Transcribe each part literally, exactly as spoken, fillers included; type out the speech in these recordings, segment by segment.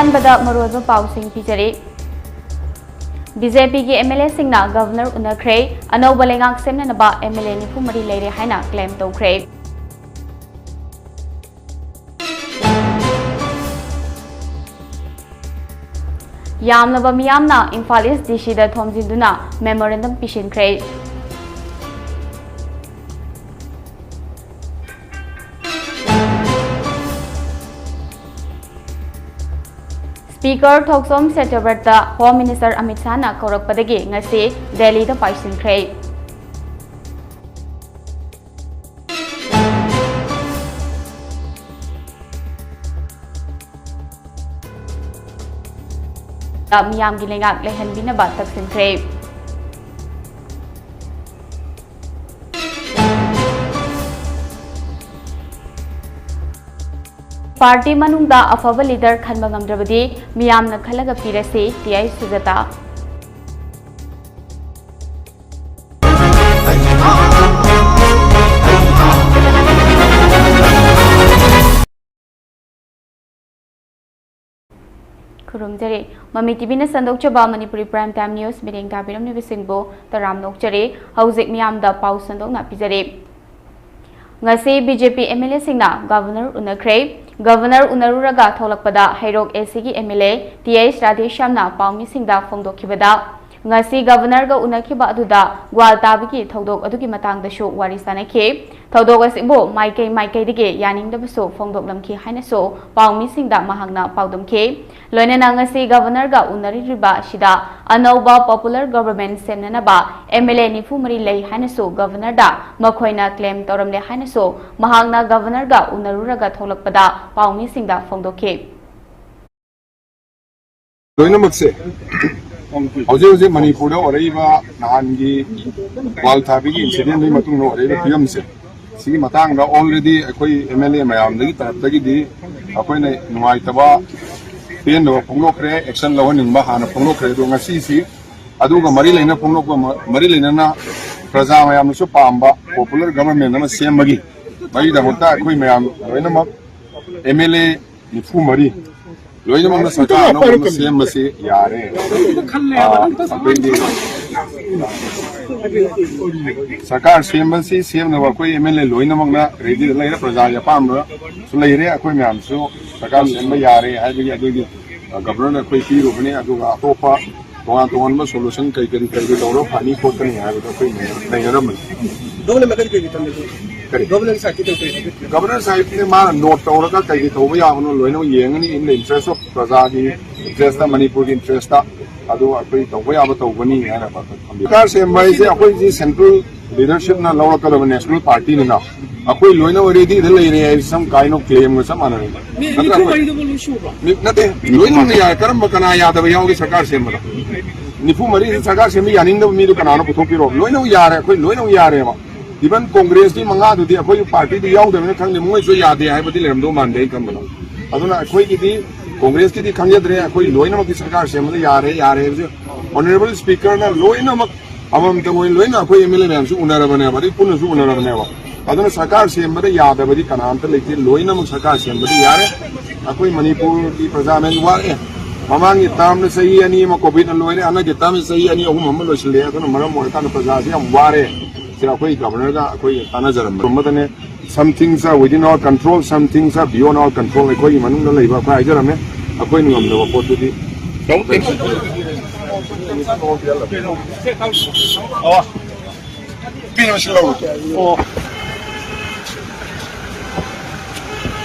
ꯑꯍꯥꯟꯕꯗ ꯃꯔꯨꯑꯣꯏꯕ ꯄꯥꯎꯁꯤꯡ ꯄꯤꯖꯔꯤ꯫ ꯕꯤ ꯖꯦ ꯄꯤꯒꯤ ꯑꯦꯝ ꯑꯦꯜ ꯑꯦꯁꯤꯡꯅ ꯒꯕꯔꯅꯔ ꯎꯅꯈ꯭ꯔꯦ꯫ ꯑꯅꯧꯕ ꯂꯩꯉꯥꯛ ꯁꯦꯝꯅꯅꯕ ꯑꯦꯝ ꯑꯦꯜ ꯑꯦ ꯅꯤꯐꯨ ꯃꯔꯤ ꯂꯩꯔꯦ ꯍꯥꯏꯅ ꯀ꯭ꯂꯦꯝ ꯇꯧꯈ꯭ꯔꯦ꯫ ꯌꯥꯝꯂꯕ ꯃꯤꯌꯥꯝꯅ ꯏꯝꯐꯥꯜ ꯏꯁ ꯗꯤ ꯁꯤꯗ ꯊꯣꯝꯖꯤꯟꯗꯨꯅ ꯃꯦꯃꯣꯔꯦꯟꯗꯝ ꯄꯤꯁꯤꯟꯈ꯭ꯔꯦ꯫ ꯁ꯭ꯄꯤꯀꯔ ꯊꯣꯛꯆꯣꯝ ꯁꯦꯇ꯭ꯌꯕ꯭ꯔꯇ ꯍꯣꯝ ꯃꯤꯅꯤꯁꯇꯔ ꯑꯃꯤꯠ ꯁꯥꯍꯅ ꯀꯧꯔꯛꯄꯗꯒꯤ ꯉꯁꯤ ꯗꯦꯜꯂꯤꯗ ꯄꯥꯏꯁꯤꯟꯈ꯭ꯔꯦ꯫ ꯃꯤꯌꯥꯝꯒꯤ ꯂꯩꯉꯥꯛ ꯂꯩꯍꯟꯕꯤꯅꯕ ꯇꯛꯁꯤꯟꯈ꯭ꯔꯦ꯫ ꯄꯥꯔꯇꯤ ꯃꯅꯨꯡꯗ ꯑꯐꯕ ꯂꯤꯗꯔ ꯈꯟꯕ ꯉꯝꯗ꯭ꯔꯕꯗꯤ ꯃꯤꯌꯥꯝꯅ ꯈꯜꯂꯒ ꯄꯤꯔꯁꯤ, ꯇꯤ ꯑꯥꯏ ꯁꯨꯖꯥꯇꯥ꯫ ꯈꯨꯔꯨꯝꯖꯔꯤ꯫ ꯃꯃꯤ ꯇꯤ ꯚꯤꯅ ꯁꯟꯗꯣꯛꯆꯕ ꯃꯅꯤꯄꯨꯔꯤ Prime Time News ꯃꯤꯠꯌꯦꯡ ꯇꯥꯕꯤꯔꯝꯂꯤꯕꯁꯤꯡꯕꯨ ꯇꯔꯥꯝꯅ ꯑꯣꯛꯆꯔꯤ꯫ ꯍꯧꯖꯤꯛ ꯃꯤꯌꯥꯝꯗ ꯄꯥꯎ ꯁꯟꯗꯣꯛꯅ ꯄꯤꯖꯔꯤ꯫ ꯉꯁꯤ B J P M L ꯑꯦꯁꯤꯡꯅ ꯒꯕꯔꯅꯔ ꯎꯅꯈ꯭ꯔꯦ꯫ ꯒꯕꯔꯅꯔ ꯎꯅꯔꯨꯔꯒ ꯊꯣꯛꯂꯛꯄꯗ ꯍꯩꯔꯣꯛ ꯑꯦ ꯁꯤꯒꯤ M L A T H ꯔꯥꯙꯦꯁ꯭ꯌꯥꯝꯅ ꯄꯥꯎꯃꯤꯁꯤꯡꯗ ꯐꯣꯡꯗꯣꯛꯈꯤꯕꯗ, ꯉꯁꯤ ꯒꯕꯔꯅꯔꯒ ꯎꯅꯈꯤꯕ ꯑꯗꯨꯗ ꯒ꯭ꯋꯥꯜ ꯇꯥꯕꯒꯤ ꯊꯧꯗꯣꯛ ꯑꯗꯨꯒꯤ ꯃꯇꯥꯡꯗꯁꯨ ꯋꯥꯔꯤ ꯁꯥꯅꯈꯤ꯫ ꯊꯧꯗꯣꯛ ꯑꯁꯤꯕꯨ ꯃꯥꯏꯀꯩ ꯃꯥꯏꯀꯩꯗꯒꯤ ꯌꯥꯅꯤꯡꯗꯕꯁꯨ ꯐꯣꯡꯗꯣꯛꯂꯝꯈꯤ ꯍꯥꯏꯅꯁꯨ ꯄꯥꯎꯃꯤꯁꯤꯡꯗ ꯃꯍꯥꯛꯅ ꯄꯥꯎꯗꯝꯈꯤ꯫ ꯂꯣꯏꯅꯅ ꯉꯁꯤ ꯒꯕꯔꯅꯔꯒ ꯎꯅꯔꯤꯕ ꯑꯁꯤꯗ ꯑꯅꯧꯕ popular government ꯁꯦꯝꯅꯅꯕ ꯑꯦꯝ ꯑꯦꯜ ꯑꯦ ꯅꯤꯐꯨ ꯃꯔꯤ ꯂꯩ ꯍꯥꯏꯅꯁꯨ ꯒꯕꯔꯅꯔꯗ ꯃꯈꯣꯏꯅ ꯀ꯭ꯂꯦꯝ ꯇꯧꯔꯝꯂꯦ ꯍꯥꯏꯅꯁꯨ ꯃꯍꯥꯛꯅ ꯒꯕꯔꯅꯔꯒ ꯎꯅꯔꯨꯔꯒ ꯊꯣꯛꯂꯛꯄꯗ ꯄꯥꯎꯃꯤꯁꯤꯡꯗ ꯐꯣꯡꯗꯣꯛꯈꯤ꯫ ꯂꯣꯏꯅꯃꯛꯁꯦ ꯍꯧꯖꯤꯛ ꯍꯧꯖꯤꯛ ꯃꯅꯤꯄꯨꯔꯗ ꯑꯣꯏꯔꯛꯏꯕ ꯅꯍꯥꯟꯒꯤ ꯒ꯭ꯋꯥꯜ ꯊꯥꯕꯤꯒꯤ incident ꯗꯨꯒꯤ ꯃꯇꯨꯡꯗ ꯑꯣꯏꯔꯛꯏꯕ ꯐꯤꯕꯝꯁꯦ, ꯁꯤꯒꯤ ꯃꯇꯥꯡꯗ already ꯑꯩꯈꯣꯏ ꯑꯦꯝ ꯑꯦꯜ ꯑꯦ ꯃꯌꯥꯝꯗꯒꯤ ꯇꯔꯞꯇꯒꯤꯗꯤ ꯑꯩꯈꯣꯏꯅ ꯅꯨꯡꯉꯥꯏꯇꯕ, ꯄꯦꯟꯗꯕ ꯐꯣꯡꯗꯣꯛꯈ꯭ꯔꯦ, action ꯂꯧꯍꯟꯅꯤꯡꯕ ꯍꯥꯟꯅ ꯐꯣꯡꯗꯣꯛꯈ꯭ꯔꯦ꯫ ꯑꯗꯣ ꯉꯁꯤꯁꯤ ꯑꯗꯨꯒ ꯃꯔꯤ ꯂꯩꯅ ꯐꯣꯡꯗꯣꯛꯄ, ꯃꯔꯤ ꯂꯩꯅꯅ ꯄ꯭ꯔꯖꯥ ꯃꯌꯥꯝꯅꯁꯨ ꯄꯥꯝꯕ popular government ꯑꯃ ꯁꯦꯝꯕꯒꯤ ꯃꯔꯤꯗꯃꯛꯇ ꯑꯩꯈꯣꯏ ꯃꯌꯥꯝ ꯂꯣꯏꯅꯃꯛ ꯑꯦꯝ ꯑꯦꯜ ꯑꯦ ꯅꯤꯐꯨ ꯃꯔꯤ ꯂꯣꯏꯅꯃꯛꯅ ꯁꯔꯀꯥꯔ ꯑꯅꯧꯕ ꯑꯃ ꯁꯦꯝꯕꯁꯤ ꯌꯥꯔꯦ꯫ ꯑꯩꯈꯣꯏꯒꯤ ꯁꯔꯀꯥꯔ ꯁꯦꯝꯕꯁꯤ ꯁꯦꯝꯅꯕ ꯑꯩꯈꯣꯏ ꯑꯦꯝ ꯑꯦꯜ ꯑꯦ ꯂꯣꯏꯅꯃꯛꯅ ꯔꯦꯗꯤꯗ ꯂꯩꯔꯦ꯫ ꯄ꯭ꯔꯖꯥꯒꯤ ꯑꯄꯥꯝꯕꯁꯨ ꯂꯩꯔꯦ꯫ ꯑꯩꯈꯣꯏ ꯃꯌꯥꯝꯁꯨ ꯁꯔꯀꯥꯔ ꯁꯦꯝꯕ ꯌꯥꯔꯦ ꯍꯥꯏꯕꯒꯤ ꯑꯗꯨꯒꯤ ꯒꯕꯔꯅꯔꯅ ꯑꯩꯈꯣꯏ ꯄꯤꯔꯨꯕꯅꯤ꯫ ꯑꯗꯨꯒ ꯑꯇꯣꯞꯄ ꯇꯣꯉꯥꯟ ꯇꯣꯉꯥꯟꯕ ꯁꯣꯂꯨꯁꯟ ꯀꯔꯤ ꯀꯔꯤ ꯀꯔꯤ ꯀꯔꯤ ꯇꯧꯔꯒ ꯐꯅꯤ ꯈꯣꯠꯀꯅꯤ ꯍꯥꯏꯕꯗꯣ ꯑꯩꯈꯣꯏ ꯅꯩꯅꯔꯝꯕꯅꯤ꯫ ꯀꯔꯤ? ꯒꯕꯔꯅꯔ ꯁꯥꯏꯠꯇꯤ ꯃꯥꯅ ꯅꯣꯠ ꯇꯧꯔꯒ ꯀꯩ ꯀꯩ ꯇꯧꯕ ꯌꯥꯕꯅꯣ ꯂꯣꯏꯅ ꯌꯦꯡꯉꯅꯤ꯫ In the interest of ꯄ꯭ꯔꯖꯥꯒꯤ ꯏꯟꯇꯔꯦꯁꯇ, ꯃꯅꯤꯄꯨꯔꯒꯤ ꯏꯟꯇꯔꯦꯁꯇ ꯑꯗꯨ ꯑꯩꯈꯣꯏ ꯇꯧꯕ ꯌꯥꯕ ꯇꯧꯒꯅꯤ ꯍꯥꯏꯅ ꯊꯝꯕꯤ꯫ ꯁꯔꯀꯥꯔ ꯁꯦꯝꯕ ꯍꯥꯏꯁꯦ ꯑꯩꯈꯣꯏꯁꯤ ꯁꯦꯟꯇ꯭ꯔꯦꯜ ꯂꯤꯗꯔꯁꯤꯞꯅ ꯂꯧꯔꯛꯀꯗꯕ ꯅꯦꯁꯅꯦꯜ ꯄꯥꯔꯇꯤꯅꯤꯅ ꯑꯩꯈꯣꯏ ꯂꯣꯏꯅ ꯑꯣꯜꯔꯦꯗꯤꯗ ꯂꯩꯔꯦ ꯍꯥꯏ ꯁꯝ ꯀꯥꯏꯅ ꯀ꯭ꯂꯦꯝꯒ ꯆꯞ ꯃꯥꯟꯅꯔꯦ꯫ ꯅꯠꯇ꯭ꯔꯥ? ꯅꯠꯇꯦ, ꯂꯣꯏꯅꯃꯛ ꯌꯥꯏ꯫ ꯀꯔꯝꯕ ꯀꯅꯥ ꯌꯥꯗꯕ ꯌꯥꯎꯒꯦ ꯁꯔꯀꯥꯔ ꯁꯦꯝꯕꯗ? ꯅꯤꯐꯨ ꯃꯔꯤꯁꯤ ꯁꯔꯀꯥꯔ ꯁꯦꯝꯕ ꯌꯥꯅꯤꯡꯗꯕ ꯃꯤꯗꯨ ꯀꯅꯥꯅꯣ ꯄꯨꯊꯣꯛꯄꯤꯔꯣ? ꯂꯣꯏꯅꯃꯛ ꯌꯥꯔꯦ, ꯑꯩꯈꯣꯏ ꯂꯣꯏꯅꯃꯛ ꯌꯥꯔꯦꯕ꯫ Even ꯀꯣꯡꯒ꯭ꯔꯦꯁꯀꯤ ꯃꯉꯥꯗꯨꯗꯤ ꯑꯩꯈꯣꯏꯒꯤ ꯄꯥꯔꯇꯤꯗꯤ ꯌꯥꯎꯗꯕꯅꯤꯅ ꯈꯪꯗꯦ, ꯃꯣꯏꯁꯨ ꯌꯥꯗꯦ ꯍꯥꯏꯕꯗꯤ ꯂꯩꯔꯝꯗꯧ ꯃꯥꯟꯗꯦ ꯑꯩ ꯈꯟꯕꯗ꯫ ꯑꯗꯨꯅ ꯑꯩꯈꯣꯏꯒꯤꯗꯤ ꯀꯣꯡꯒ꯭ꯔꯦꯁꯀꯤꯗꯤ ꯈꯪꯖꯗ꯭ꯔꯦ, ꯑꯩꯈꯣꯏ ꯂꯣꯏꯅꯃꯛꯀꯤ ꯁꯔꯀꯥꯔ ꯁꯦꯝꯕꯗ ꯌꯥꯔꯦ, ꯌꯥꯔꯦ ꯍꯥꯏꯕꯁꯦ ꯑꯣꯅꯔꯦꯕꯜ ꯁ꯭ꯄꯤꯀꯔꯅ ꯂꯣꯏꯅꯃꯛ ꯑꯃꯃꯝꯇ ꯑꯣꯏꯅ ꯂꯣꯏꯅ ꯑꯩꯈꯣꯏ ꯑꯦꯝ ꯑꯦꯜ ꯑꯦ ꯃꯌꯥꯝꯁꯨ ꯎꯅꯔꯕꯅꯦꯕ, ꯑꯗꯩ ꯄꯨꯟꯅꯁꯨ ꯎꯅꯔꯕꯅꯦꯕ꯫ ꯑꯗꯨꯅ ꯁꯔꯀꯥꯔ ꯁꯦꯝꯕꯗ ꯌꯥꯗꯕꯗꯤ ꯀꯅꯥꯝꯇ ꯂꯩꯇꯦ, ꯂꯣꯏꯅꯃꯛ ꯁꯔꯀꯥꯔ ꯁꯦꯝꯕꯗ ꯌꯥꯔꯦ꯫ ꯑꯩꯈꯣꯏ ꯃꯅꯤꯄꯨꯔꯒꯤ ꯄ꯭ꯔꯖꯥ ꯃꯌꯥꯝ ꯋꯥꯔꯛꯑꯦ꯫ ꯃꯃꯥꯡꯒꯤ ꯇꯥꯔꯝꯗ ꯆꯍꯤ ꯑꯅꯤ ꯑꯃ ꯀꯣꯚꯤꯗꯅ ꯂꯣꯏꯔꯦ, ꯍꯟꯗꯛꯀꯤ ꯇꯥꯔꯝꯗ ꯆꯍꯤ ꯑꯅꯤ ꯑꯍꯨꯝ ꯑꯃ ꯂꯣꯏꯁꯤꯜꯂꯦ꯫ ꯑꯗꯨꯅ ꯃꯔꯝ ꯑꯣꯏꯔꯀꯥꯟꯗ ꯄ꯭ꯔꯖꯥꯁꯤ ꯌꯥꯝ ꯋꯥꯔꯦ꯫ ꯁꯤꯗ ꯑꯩꯈꯣꯏ ꯒꯚꯔꯅꯔꯒ ꯑꯩꯈꯣꯏ ꯇꯥꯟꯅꯖꯔꯝꯕ ꯑꯃꯗꯅꯦ, some things are within our control, some things are beyond our control꯫ ꯑꯩꯈꯣꯏꯒꯤ ꯃꯅꯨꯡꯗ ꯂꯩꯕ ꯑꯩꯈꯣꯏ ꯍꯥꯏꯖꯔꯝꯃꯦ, ꯑꯩꯈꯣꯏꯅ ꯉꯝꯗꯕ ꯄꯣꯠꯇꯨꯗꯤ꯫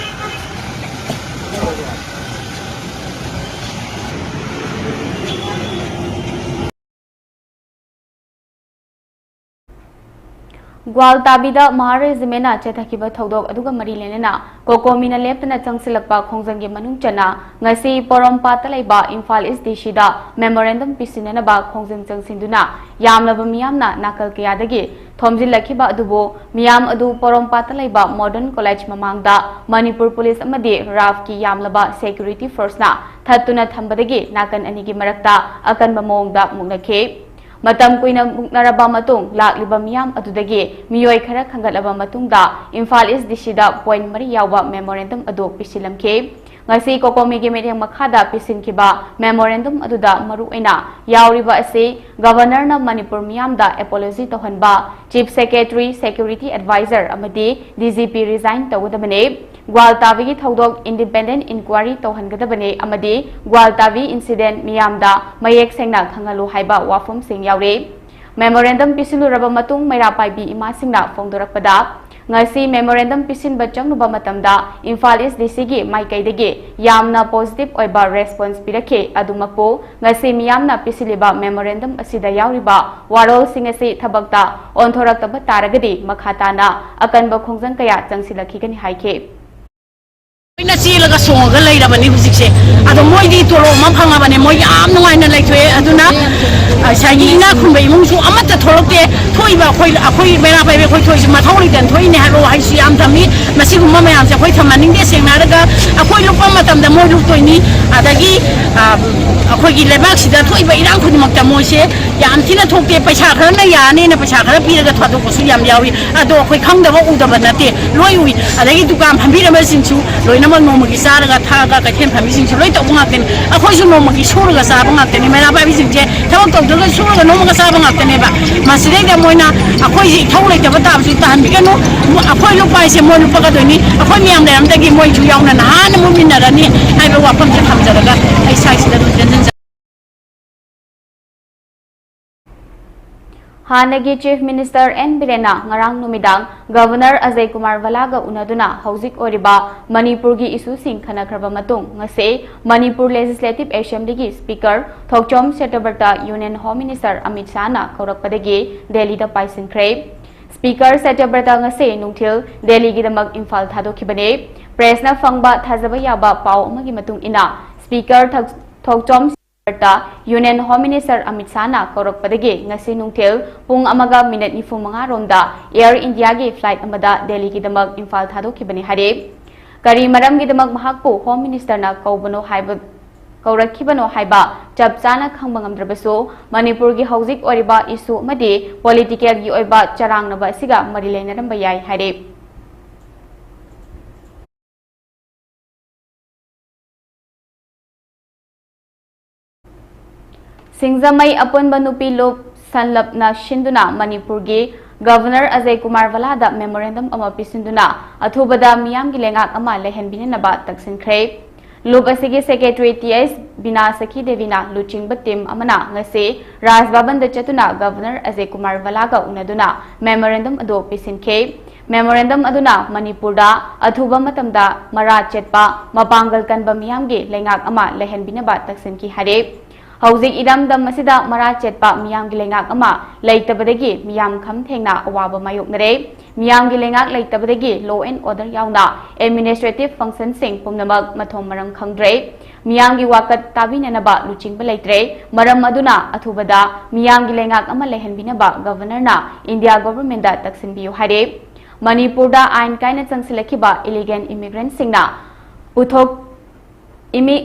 ꯒ꯭ꯋꯥꯜꯇꯥꯕꯤꯗ ꯃꯍꯥ ꯔꯦꯖꯤꯃꯦꯟꯅ ꯆꯠꯊꯈꯤꯕ ꯊꯧꯗꯣꯛ ꯑꯗꯨꯒ ꯃꯔꯤ ꯂꯩꯅꯅ ꯀꯣꯀꯣꯃꯤꯅ ꯂꯦꯞꯇꯅ ꯆꯪꯁꯤꯜꯂꯛꯄ ꯈꯣꯡꯖꯪꯒꯤ ꯃꯅꯨꯡ ꯆꯟꯅ ꯉꯁꯤ ꯄꯣꯔꯣꯝꯄꯥꯠꯇ ꯂꯩꯕ ꯏꯝꯐꯥꯜ ꯏꯁ ꯗꯤ ꯁꯤꯗ ꯃꯦꯃꯣꯔꯦꯟꯗꯝ ꯄꯤꯁꯤꯟꯅꯅꯕ ꯈꯣꯡꯖꯪ ꯆꯪꯁꯤꯟꯗꯨꯅ ꯌꯥꯝꯂꯕ ꯃꯤꯌꯥꯝꯅ ꯅꯥꯀꯜ ꯀꯌꯥꯗꯒꯤ ꯊꯣꯝꯖꯤꯜꯂꯛꯈꯤꯕ ꯑꯗꯨꯕꯨ ꯃꯤꯌꯥꯝ ꯑꯗꯨ ꯄꯣꯔꯣꯝꯄꯥꯠꯇ ꯂꯩꯕ ꯃꯣꯗꯔꯟ ꯀꯣꯂꯦꯖ ꯃꯃꯥꯡꯗ ꯃꯅꯤꯄꯨꯔ ꯄꯨꯂꯤꯁ ꯑꯃꯗꯤ ꯔꯥꯐꯀꯤ ꯌꯥꯝꯂꯕ ꯁꯦꯀ꯭ꯌꯨꯔꯤꯇꯤ ꯐꯣꯔꯁꯅ ꯊꯠꯇꯨꯅ ꯊꯝꯕꯗꯒꯤ ꯅꯥꯀꯟ ꯑꯅꯤꯒꯤ ꯃꯔꯛꯇ ꯑꯀꯟꯕ ꯃꯑꯣꯡꯗ ꯃꯨꯛꯅꯈꯤ꯫ ꯃꯇꯝ ꯀꯨꯏꯅ ꯃꯨꯛꯅꯔꯕ ꯃꯇꯨꯡ ꯂꯥꯛꯂꯤꯕ ꯃꯤꯌꯥꯝ ꯑꯗꯨꯗꯒꯤ ꯃꯤꯑꯣꯏ ꯈꯔ ꯈꯟꯒꯠꯂꯕ ꯃꯇꯨꯡꯗ ꯏꯝꯐꯥꯜ ꯏꯁ ꯗꯤ ꯁꯤꯗ ꯄꯣꯏꯟꯠ ꯃꯔꯤ ꯌꯥꯎꯕ ꯃꯦꯃꯣꯔꯦꯟꯗꯝ ꯑꯗꯨ ꯄꯤꯁꯤꯜꯂꯝꯈꯤ꯫ ꯉꯁꯤ ꯀꯣꯀꯣꯃꯤꯒꯤ ꯃꯤꯠꯌꯦꯡ ꯃꯈꯥꯗ ꯄꯤꯁꯤꯟꯈꯤꯕ memorandum ꯑꯗꯨꯗ ꯃꯔꯨꯑꯣꯏꯅ ꯌꯥꯎꯔꯤꯕ ꯑꯁꯤ Governorꯅ ꯃꯅꯤꯄꯨꯔ ꯃꯤꯌꯥꯝꯗ apology ꯇꯧꯍꯟꯕ, Chief Secretary, Security Advisor ꯑꯃꯗꯤ DGP resign ꯇꯧꯒꯗꯕꯅꯤ꯫ ꯒ꯭ꯋꯥꯜꯇꯥꯕꯤꯒꯤ ꯊꯧꯗꯣꯛ independent inquiry ꯇꯧꯍꯟꯒꯗꯕꯅꯤ ꯑꯃꯗꯤ ꯒ꯭ꯋꯥꯜꯇꯥꯕꯤ incident ꯃꯤꯌꯥꯝꯗ ꯃꯌꯦꯛ ꯁꯦꯡꯅ ꯈꯪꯍꯜꯂꯨ ꯍꯥꯏꯕ ꯋꯥꯐꯝꯁꯤꯡ ꯌꯥꯎꯔꯤ꯫ Memorandum ꯄꯤꯁꯤꯜꯂꯨꯔꯕ ꯃꯇꯨꯡ ꯃꯩꯔꯥ ꯄꯥꯏꯕꯤ ꯏꯃꯥꯁꯤꯡꯅ ꯐꯣꯡꯗꯣꯔꯛꯄꯗ, ꯉꯁꯤ memorandum ꯄꯤꯁꯤꯟꯕ ꯆꯪꯂꯨꯕ ꯃꯇꯝꯗ ꯏꯝꯐꯥꯜ East DCꯒꯤ ꯃꯥꯏꯀꯩꯗꯒꯤ ꯌꯥꯝꯅ positive ꯑꯣꯏꯕ response ꯄꯤꯔꯛꯈꯤ꯫ ꯑꯗꯨꯃꯛꯄꯨ, ꯉꯁꯤ ꯃꯤꯌꯥꯝꯅ ꯄꯤꯁꯤꯜꯂꯤꯕ memorandum ꯑꯁꯤꯗ ꯌꯥꯎꯔꯤꯕ ꯋꯥꯔꯣꯜꯁꯤꯡ ꯑꯁꯤ ꯊꯕꯛꯇ ꯑꯣꯟꯊꯣꯔꯛꯇꯕ ꯇꯥꯔꯒꯗꯤ, ꯃꯈꯥ ꯇꯥꯅ ꯑꯀꯟꯕ ꯈꯣꯡꯖꯪ ꯀꯌꯥ ꯆꯪꯁꯤꯜꯂꯛꯈꯤꯒꯅꯤ ꯍꯥꯏꯈꯤ꯫ ꯂꯣꯏꯅ ꯆꯦꯜꯂꯒ ꯁꯣꯡꯉꯒ ꯂꯩꯔꯕꯅꯤ ꯍꯧꯖꯤꯛꯁꯦ꯫ ꯑꯗꯣ ꯃꯣꯏꯗꯤ ꯇꯣꯂꯣꯞ ꯑꯃ ꯐꯪꯉꯕꯅꯦ, ꯃꯣꯏ ꯌꯥꯝ ꯅꯨꯡꯉꯥꯏꯅ ꯂꯩꯊꯣꯛꯑꯦ꯫ ꯑꯗꯨꯅ, ꯑ, ꯉꯁꯥꯏꯒꯤ ꯏꯅꯥꯛ ꯈꯨꯟꯕ ꯏꯃꯨꯡꯁꯨ ꯑꯃꯠꯇ ꯊꯣꯛꯂꯛꯇꯦ꯫ ꯊꯣꯛꯏꯕ ꯑꯩꯈꯣꯏ, ꯑꯩꯈꯣꯏ ꯃꯩꯔꯥ ꯄꯥꯏꯕꯤ ꯑꯩꯈꯣꯏ ꯊꯣꯛꯏꯁꯦ ꯃꯊꯧ ꯂꯩꯇꯅ ꯊꯣꯛꯏꯅꯦ ꯍꯥꯏꯕ ꯋꯥꯍꯩꯁꯨ ꯌꯥꯝ ꯊꯝꯃꯤ꯫ ꯃꯁꯤꯒꯨꯝꯕ ꯃꯌꯥꯝꯁꯦ ꯑꯩꯈꯣꯏ ꯊꯝꯍꯟꯅꯤꯡꯗꯦ꯫ ꯁꯦꯡꯅ ꯍꯥꯏꯔꯒ, ꯑꯩꯈꯣꯏ ꯂꯨꯞꯄ ꯃꯇꯝꯗ ꯃꯣꯏ ꯂꯨꯞꯇꯣꯏꯅꯤ꯫ ꯑꯗꯒꯤ, ꯑ, ꯑꯩꯈꯣꯏꯒꯤ ꯂꯩꯕꯥꯛꯁꯤꯗ ꯊꯣꯛꯏꯕ ꯏꯔꯥꯡ ꯈꯨꯗꯤꯡꯃꯛꯇ ꯃꯣꯏꯁꯦ ꯌꯥꯝ ꯊꯤꯅ ꯊꯣꯛꯇꯦ꯫ ꯄꯩꯁꯥ ꯈꯔꯅ ꯌꯥꯅꯦꯅ ꯄꯩꯁꯥ ꯈꯔ ꯄꯤꯔꯒ ꯊꯥꯗꯣꯛꯄꯁꯨ ꯌꯥꯝ ꯌꯥꯎꯏ꯫ ꯑꯗꯣ ꯑꯩꯈꯣꯏ ꯈꯪꯗꯕ ꯎꯗꯕ ꯅꯠꯇꯦ, ꯂꯣꯏ ꯎꯏ꯫ ꯑꯗꯒꯤ ꯗꯨꯀꯥꯟ ꯐꯝꯕꯤꯔꯝꯕꯁꯤꯡꯁꯨ ꯂꯣꯏꯅꯃꯛ ꯅꯣꯡꯃꯒꯤ ꯆꯥꯔꯒ ꯊꯛꯑꯒ ꯀꯩꯊꯦꯜ ꯐꯝꯃꯤꯁꯤꯡꯁꯨ ꯂꯣꯏ ꯇꯧꯕ ꯉꯥꯛꯇꯅꯤ꯫ ꯑꯩꯈꯣꯏꯁꯨ ꯅꯣꯡꯃꯒꯤ ꯁꯨꯔꯒ ꯆꯥꯕ ꯉꯥꯛꯇꯅꯤ꯫ ꯃꯩꯔꯥ ꯄꯥꯏꯕꯤꯁꯤꯡꯁꯦ ꯊꯕꯛ ꯇꯧꯗ꯭ꯔꯒ ꯁꯨꯔꯒ ꯅꯣꯡꯃꯒ ꯆꯥꯕ ꯉꯥꯛꯇꯅꯦꯕ꯫ ꯃꯁꯤꯗꯩꯗ ꯃꯣꯏꯅ ꯑꯩꯈꯣꯏꯁꯤ ꯏꯊꯧ ꯂꯩꯇꯕ ꯇꯥꯕꯁꯨ ꯇꯥꯍꯟꯕꯤꯒꯅꯨ꯫ ꯑꯩꯈꯣꯏ ꯂꯨꯞꯄ ꯍꯥꯏꯁꯦ ꯃꯣꯏ ꯂꯨꯞꯄꯒꯗꯣꯏꯅꯤ꯫ ꯑꯩꯈꯣꯏ ꯃꯌꯥꯝ ꯂꯩꯔꯝꯗꯒꯤ ꯃꯣꯏꯁꯨ ꯌꯥꯎꯅ ꯅꯍꯥꯟꯅ ꯃꯨꯠꯃꯤꯟꯅꯔꯅꯤ ꯍꯥꯏꯕ ꯋꯥꯐꯝꯁꯦ ꯊꯝꯖꯔꯒ ꯑꯩ ꯁ꯭ꯋꯥꯏꯁꯤꯗ ꯑꯗꯨꯝ ꯇꯦꯟꯁꯤꯟꯖꯔꯦ꯫ ꯍꯥꯟꯅꯒꯤ Chief Minister ꯑꯦꯟ ꯕꯤꯔꯦꯟꯅ ꯉꯔꯥꯡ ꯅꯨꯃꯤꯗꯥꯡ Governor ꯑꯖꯌ ꯀꯨꯃꯥꯔ ꯚꯜꯂꯥꯒ ꯎꯅꯗꯨꯅ ꯍꯧꯖꯤꯛ ꯑꯣꯏꯔꯤꯕ ꯃꯅꯤꯄꯨꯔꯒꯤ issueꯁꯤꯡ ꯈꯟꯅꯈ꯭ꯔꯕ ꯃꯇꯨꯡ, ꯉꯁꯤ ꯃꯅꯤꯄꯨꯔ Legislative Assemblyꯒꯤ Speaker ꯊꯣꯛꯆꯣꯝ ꯁꯇ꯭ꯌꯕ꯭ꯔꯇ Union Home Minister ꯑꯃꯤꯠ ꯁꯥꯍꯅ ꯀꯧꯔꯛꯄꯗꯒꯤ ꯗꯦꯜꯂꯤꯗ ꯄꯥꯏꯁꯤꯟꯈ꯭ꯔꯦ꯫ Speaker ꯁꯇ꯭ꯌꯕ꯭ꯔꯇ ꯉꯁꯤ ꯅꯨꯡꯊꯤꯜ ꯗꯦꯜꯂꯤꯒꯤꯗꯃꯛ ꯏꯝꯐꯥꯜ ꯊꯥꯗꯣꯛꯈꯤꯕꯅꯤ꯫ Pressꯅ ꯐꯪꯕ ꯊꯥꯖꯕ ꯌꯥꯕ ꯄꯥꯎ ꯑꯃꯒꯤ ꯃꯇꯨꯡ ꯏꯟꯅ, Speaker ꯊꯛ-, ꯊꯣꯛꯆꯣꯝ ꯁꯇ꯭ꯌꯕ꯭ꯔꯇ Union Home Minister ꯑꯃꯤꯠ ꯁꯥꯍꯅ ꯀꯧꯔꯛꯄꯗꯒꯤ ꯉꯁꯤ ꯅꯨꯡꯊꯤꯜ ꯄꯨꯡ ꯑꯃꯒ ꯃꯤꯅꯠ ꯅꯤꯐꯨ ꯃꯉꯥ ꯔꯣꯝꯗ Air Indiaꯒꯤ flight ꯑꯃꯗ ꯗꯦꯜꯂꯤꯒꯤꯗꯃꯛ ꯏꯝꯐꯥꯜ ꯊꯥꯗꯣꯛꯈꯤꯕꯅꯤ ꯍꯥꯏꯔꯤ꯫ ꯀꯔꯤ ꯃꯔꯝꯒꯤꯗꯃꯛ ꯃꯍꯥꯛꯄꯨ Home Ministerꯅ ꯀꯧꯕꯅꯣ ꯍꯥꯏꯕ, ꯀꯧꯔꯛꯈꯤꯕꯅꯣ ꯍꯥꯏꯕ ꯆꯞ ꯆꯥꯅ ꯈꯪꯕ ꯉꯝꯗ꯭ꯔꯕꯁꯨ, ꯃꯅꯤꯄꯨꯔꯒꯤ ꯍꯧꯖꯤꯛ ꯑꯣꯏꯔꯤꯕ issue ꯑꯃꯗꯤ politicalꯒꯤ ꯑꯣꯏꯕ ꯆꯔꯥꯡꯅꯕ ꯑꯁꯤꯒ ꯃꯔꯤ ꯂꯩꯅꯔꯝꯕ ꯌꯥꯏ ꯍꯥꯏꯔꯤ꯫ ꯁꯤꯡꯖꯃꯩ ꯑꯄꯨꯟꯕ ꯅꯨꯄꯤ ꯂꯨꯞ ꯁꯟꯂꯞꯅ ꯁꯤꯟꯗꯨꯅ ꯃꯅꯤꯄꯨꯔꯒꯤ ꯒꯕꯔꯅꯔ ꯑꯖꯌ ꯀꯨꯃꯥꯔ ꯚꯂꯥꯗ ꯃꯦꯃꯣꯔꯦꯟꯗꯝ ꯑꯃ ꯄꯤꯁꯤꯟꯗꯨꯅ ꯑꯊꯨꯕꯗ ꯃꯤꯌꯥꯝꯒꯤ ꯂꯩꯉꯥꯛ ꯑꯃ ꯂꯩꯍꯟꯕꯤꯅꯅꯕ ꯇꯛꯁꯤꯟꯈ꯭ꯔꯦ꯫ ꯂꯨꯞ ꯑꯁꯤꯒꯤ ꯁꯦꯀ꯭ꯔꯦꯇꯔꯤ ꯇꯤ ꯑꯩꯆ ꯕꯤꯅꯥ ꯁꯈꯤ ꯗꯦꯕꯤꯅ ꯂꯨꯆꯤꯡꯕ ꯇꯤꯝ ꯑꯃꯅ ꯉꯁꯤ ꯔꯥꯖ ꯚꯕꯟꯗ ꯆꯠꯇꯨꯅ ꯒꯕꯔꯅꯔ ꯑꯖꯌ ꯀꯨꯃꯥꯔ ꯚꯂꯥꯒ ꯎꯅꯗꯨꯅ ꯃꯦꯃꯣꯔꯦꯟꯗꯝ ꯑꯗꯨ ꯄꯤꯁꯤꯟꯈꯤ꯫ ꯃꯦꯃꯣꯔꯦꯟꯗꯝ ꯑꯗꯨꯅ ꯃꯅꯤꯄꯨꯔꯗ ꯑꯊꯨꯕ ꯃꯇꯝꯗ ꯃꯔꯥ ꯆꯦꯠꯄ, ꯃꯄꯥꯡꯒꯜ ꯀꯟꯕ ꯃꯤꯌꯥꯝꯒꯤ ꯂꯩꯉꯥꯛ ꯑꯃ ꯂꯩꯍꯟꯕꯤꯅꯕ ꯇꯛꯁꯤꯟꯈꯤ ꯍꯥꯏꯔꯦ꯫ ꯍꯧꯖꯤꯛ ꯏꯔꯝꯗꯝ ꯑꯁꯤꯗ ꯃꯔꯥ ꯆꯦꯠꯄ ꯃꯤꯌꯥꯝꯒꯤ ꯂꯩꯉꯥꯛ ꯑꯃ ꯂꯩꯇꯕꯗꯒꯤ ꯃꯤꯌꯥꯝ ꯈꯝ ꯊꯦꯡꯅ ꯑꯋꯥꯕ ꯃꯥꯌꯣꯛꯅꯔꯦ꯫ ꯃꯤꯌꯥꯝꯒꯤ ꯂꯩꯉꯥꯛ ꯂꯩꯇꯕꯗꯒꯤ law and order ꯌꯥꯎꯅ administrative functionꯁꯤꯡ ꯄꯨꯝꯅꯃꯛ ꯃꯊꯣꯡ ꯃꯔꯝ ꯈꯪꯗ꯭ꯔꯦ꯫ ꯃꯤꯌꯥꯝꯒꯤ ꯋꯥꯀꯠ ꯇꯥꯕꯤꯅꯅꯕ ꯂꯨꯆꯤꯡꯕ ꯂꯩꯇ꯭ꯔꯦ꯫ ꯃꯔꯝ ꯑꯗꯨꯅ ꯑꯊꯨꯕꯗ ꯃꯤꯌꯥꯝꯒꯤ ꯂꯩꯉꯥꯛ ꯑꯃ ꯂꯩꯍꯟꯕꯤꯅꯕ ꯒꯕꯔꯅꯔꯅ ꯏꯟꯗꯤꯌꯥ ꯒꯣꯚꯔꯟꯃꯦꯟꯗ ꯇꯛꯁꯤꯟꯕꯤꯌꯨ ꯍꯥꯏꯔꯦ꯫ ꯃꯅꯤꯄꯨꯔꯗ ꯑꯥꯏꯟ ꯀꯥꯏꯅ ꯆꯪꯁꯤꯜꯂꯛꯈꯤꯕ illegal immigrantꯁꯤꯡꯅ ꯄꯨꯊꯣꯛ ꯏꯃꯤ-,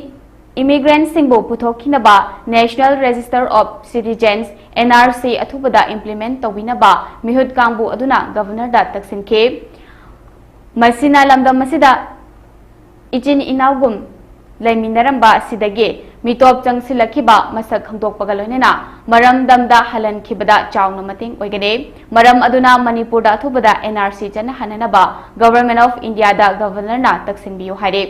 immigrantꯁꯤꯡꯕꯨ ꯄꯨꯊꯣꯛꯈꯤꯅꯕ National Register of Citizens, N R C, ꯑꯊꯨꯕꯗ implement ꯇꯧꯕꯤꯅꯕ ꯃꯤꯍꯨꯠ ꯀꯥꯡꯕꯨ ꯑꯗꯨꯅ ꯒꯕꯔꯅꯔꯗ ꯇꯛꯁꯤꯟꯈꯤ꯫ ꯃꯁꯤꯅ ꯂꯝꯗꯝ ꯑꯁꯤꯗ ꯏꯆꯤꯟ ꯏꯅꯥꯎꯒꯨꯝ ꯂꯩꯃꯤꯟꯅꯔꯝꯕ ꯑꯁꯤꯗꯒꯤ ꯃꯤꯇꯣꯞ ꯆꯪꯁꯤꯜꯂꯛꯈꯤꯕ ꯃꯁꯛ ꯈꯪꯗꯣꯛꯄꯒ ꯂꯣꯏꯅꯅ ꯃꯔꯝꯗꯝꯗ ꯍꯜꯍꯟꯈꯤꯕꯗ ꯆꯥꯎꯅ ꯃꯇꯦꯡ ꯑꯣꯏꯒꯅꯤ꯫ ꯃꯔꯝ ꯑꯗꯨꯅ ꯃꯅꯤꯄꯨꯔꯗ ꯑꯊꯨꯕꯗ N R C ꯆꯠꯅꯍꯟꯅꯅꯕ Government of Indiaꯗ ꯒꯕꯔꯅꯔꯅ ꯇꯛꯁꯤꯟꯕꯤꯌꯨ ꯍꯥꯏꯔꯦ꯫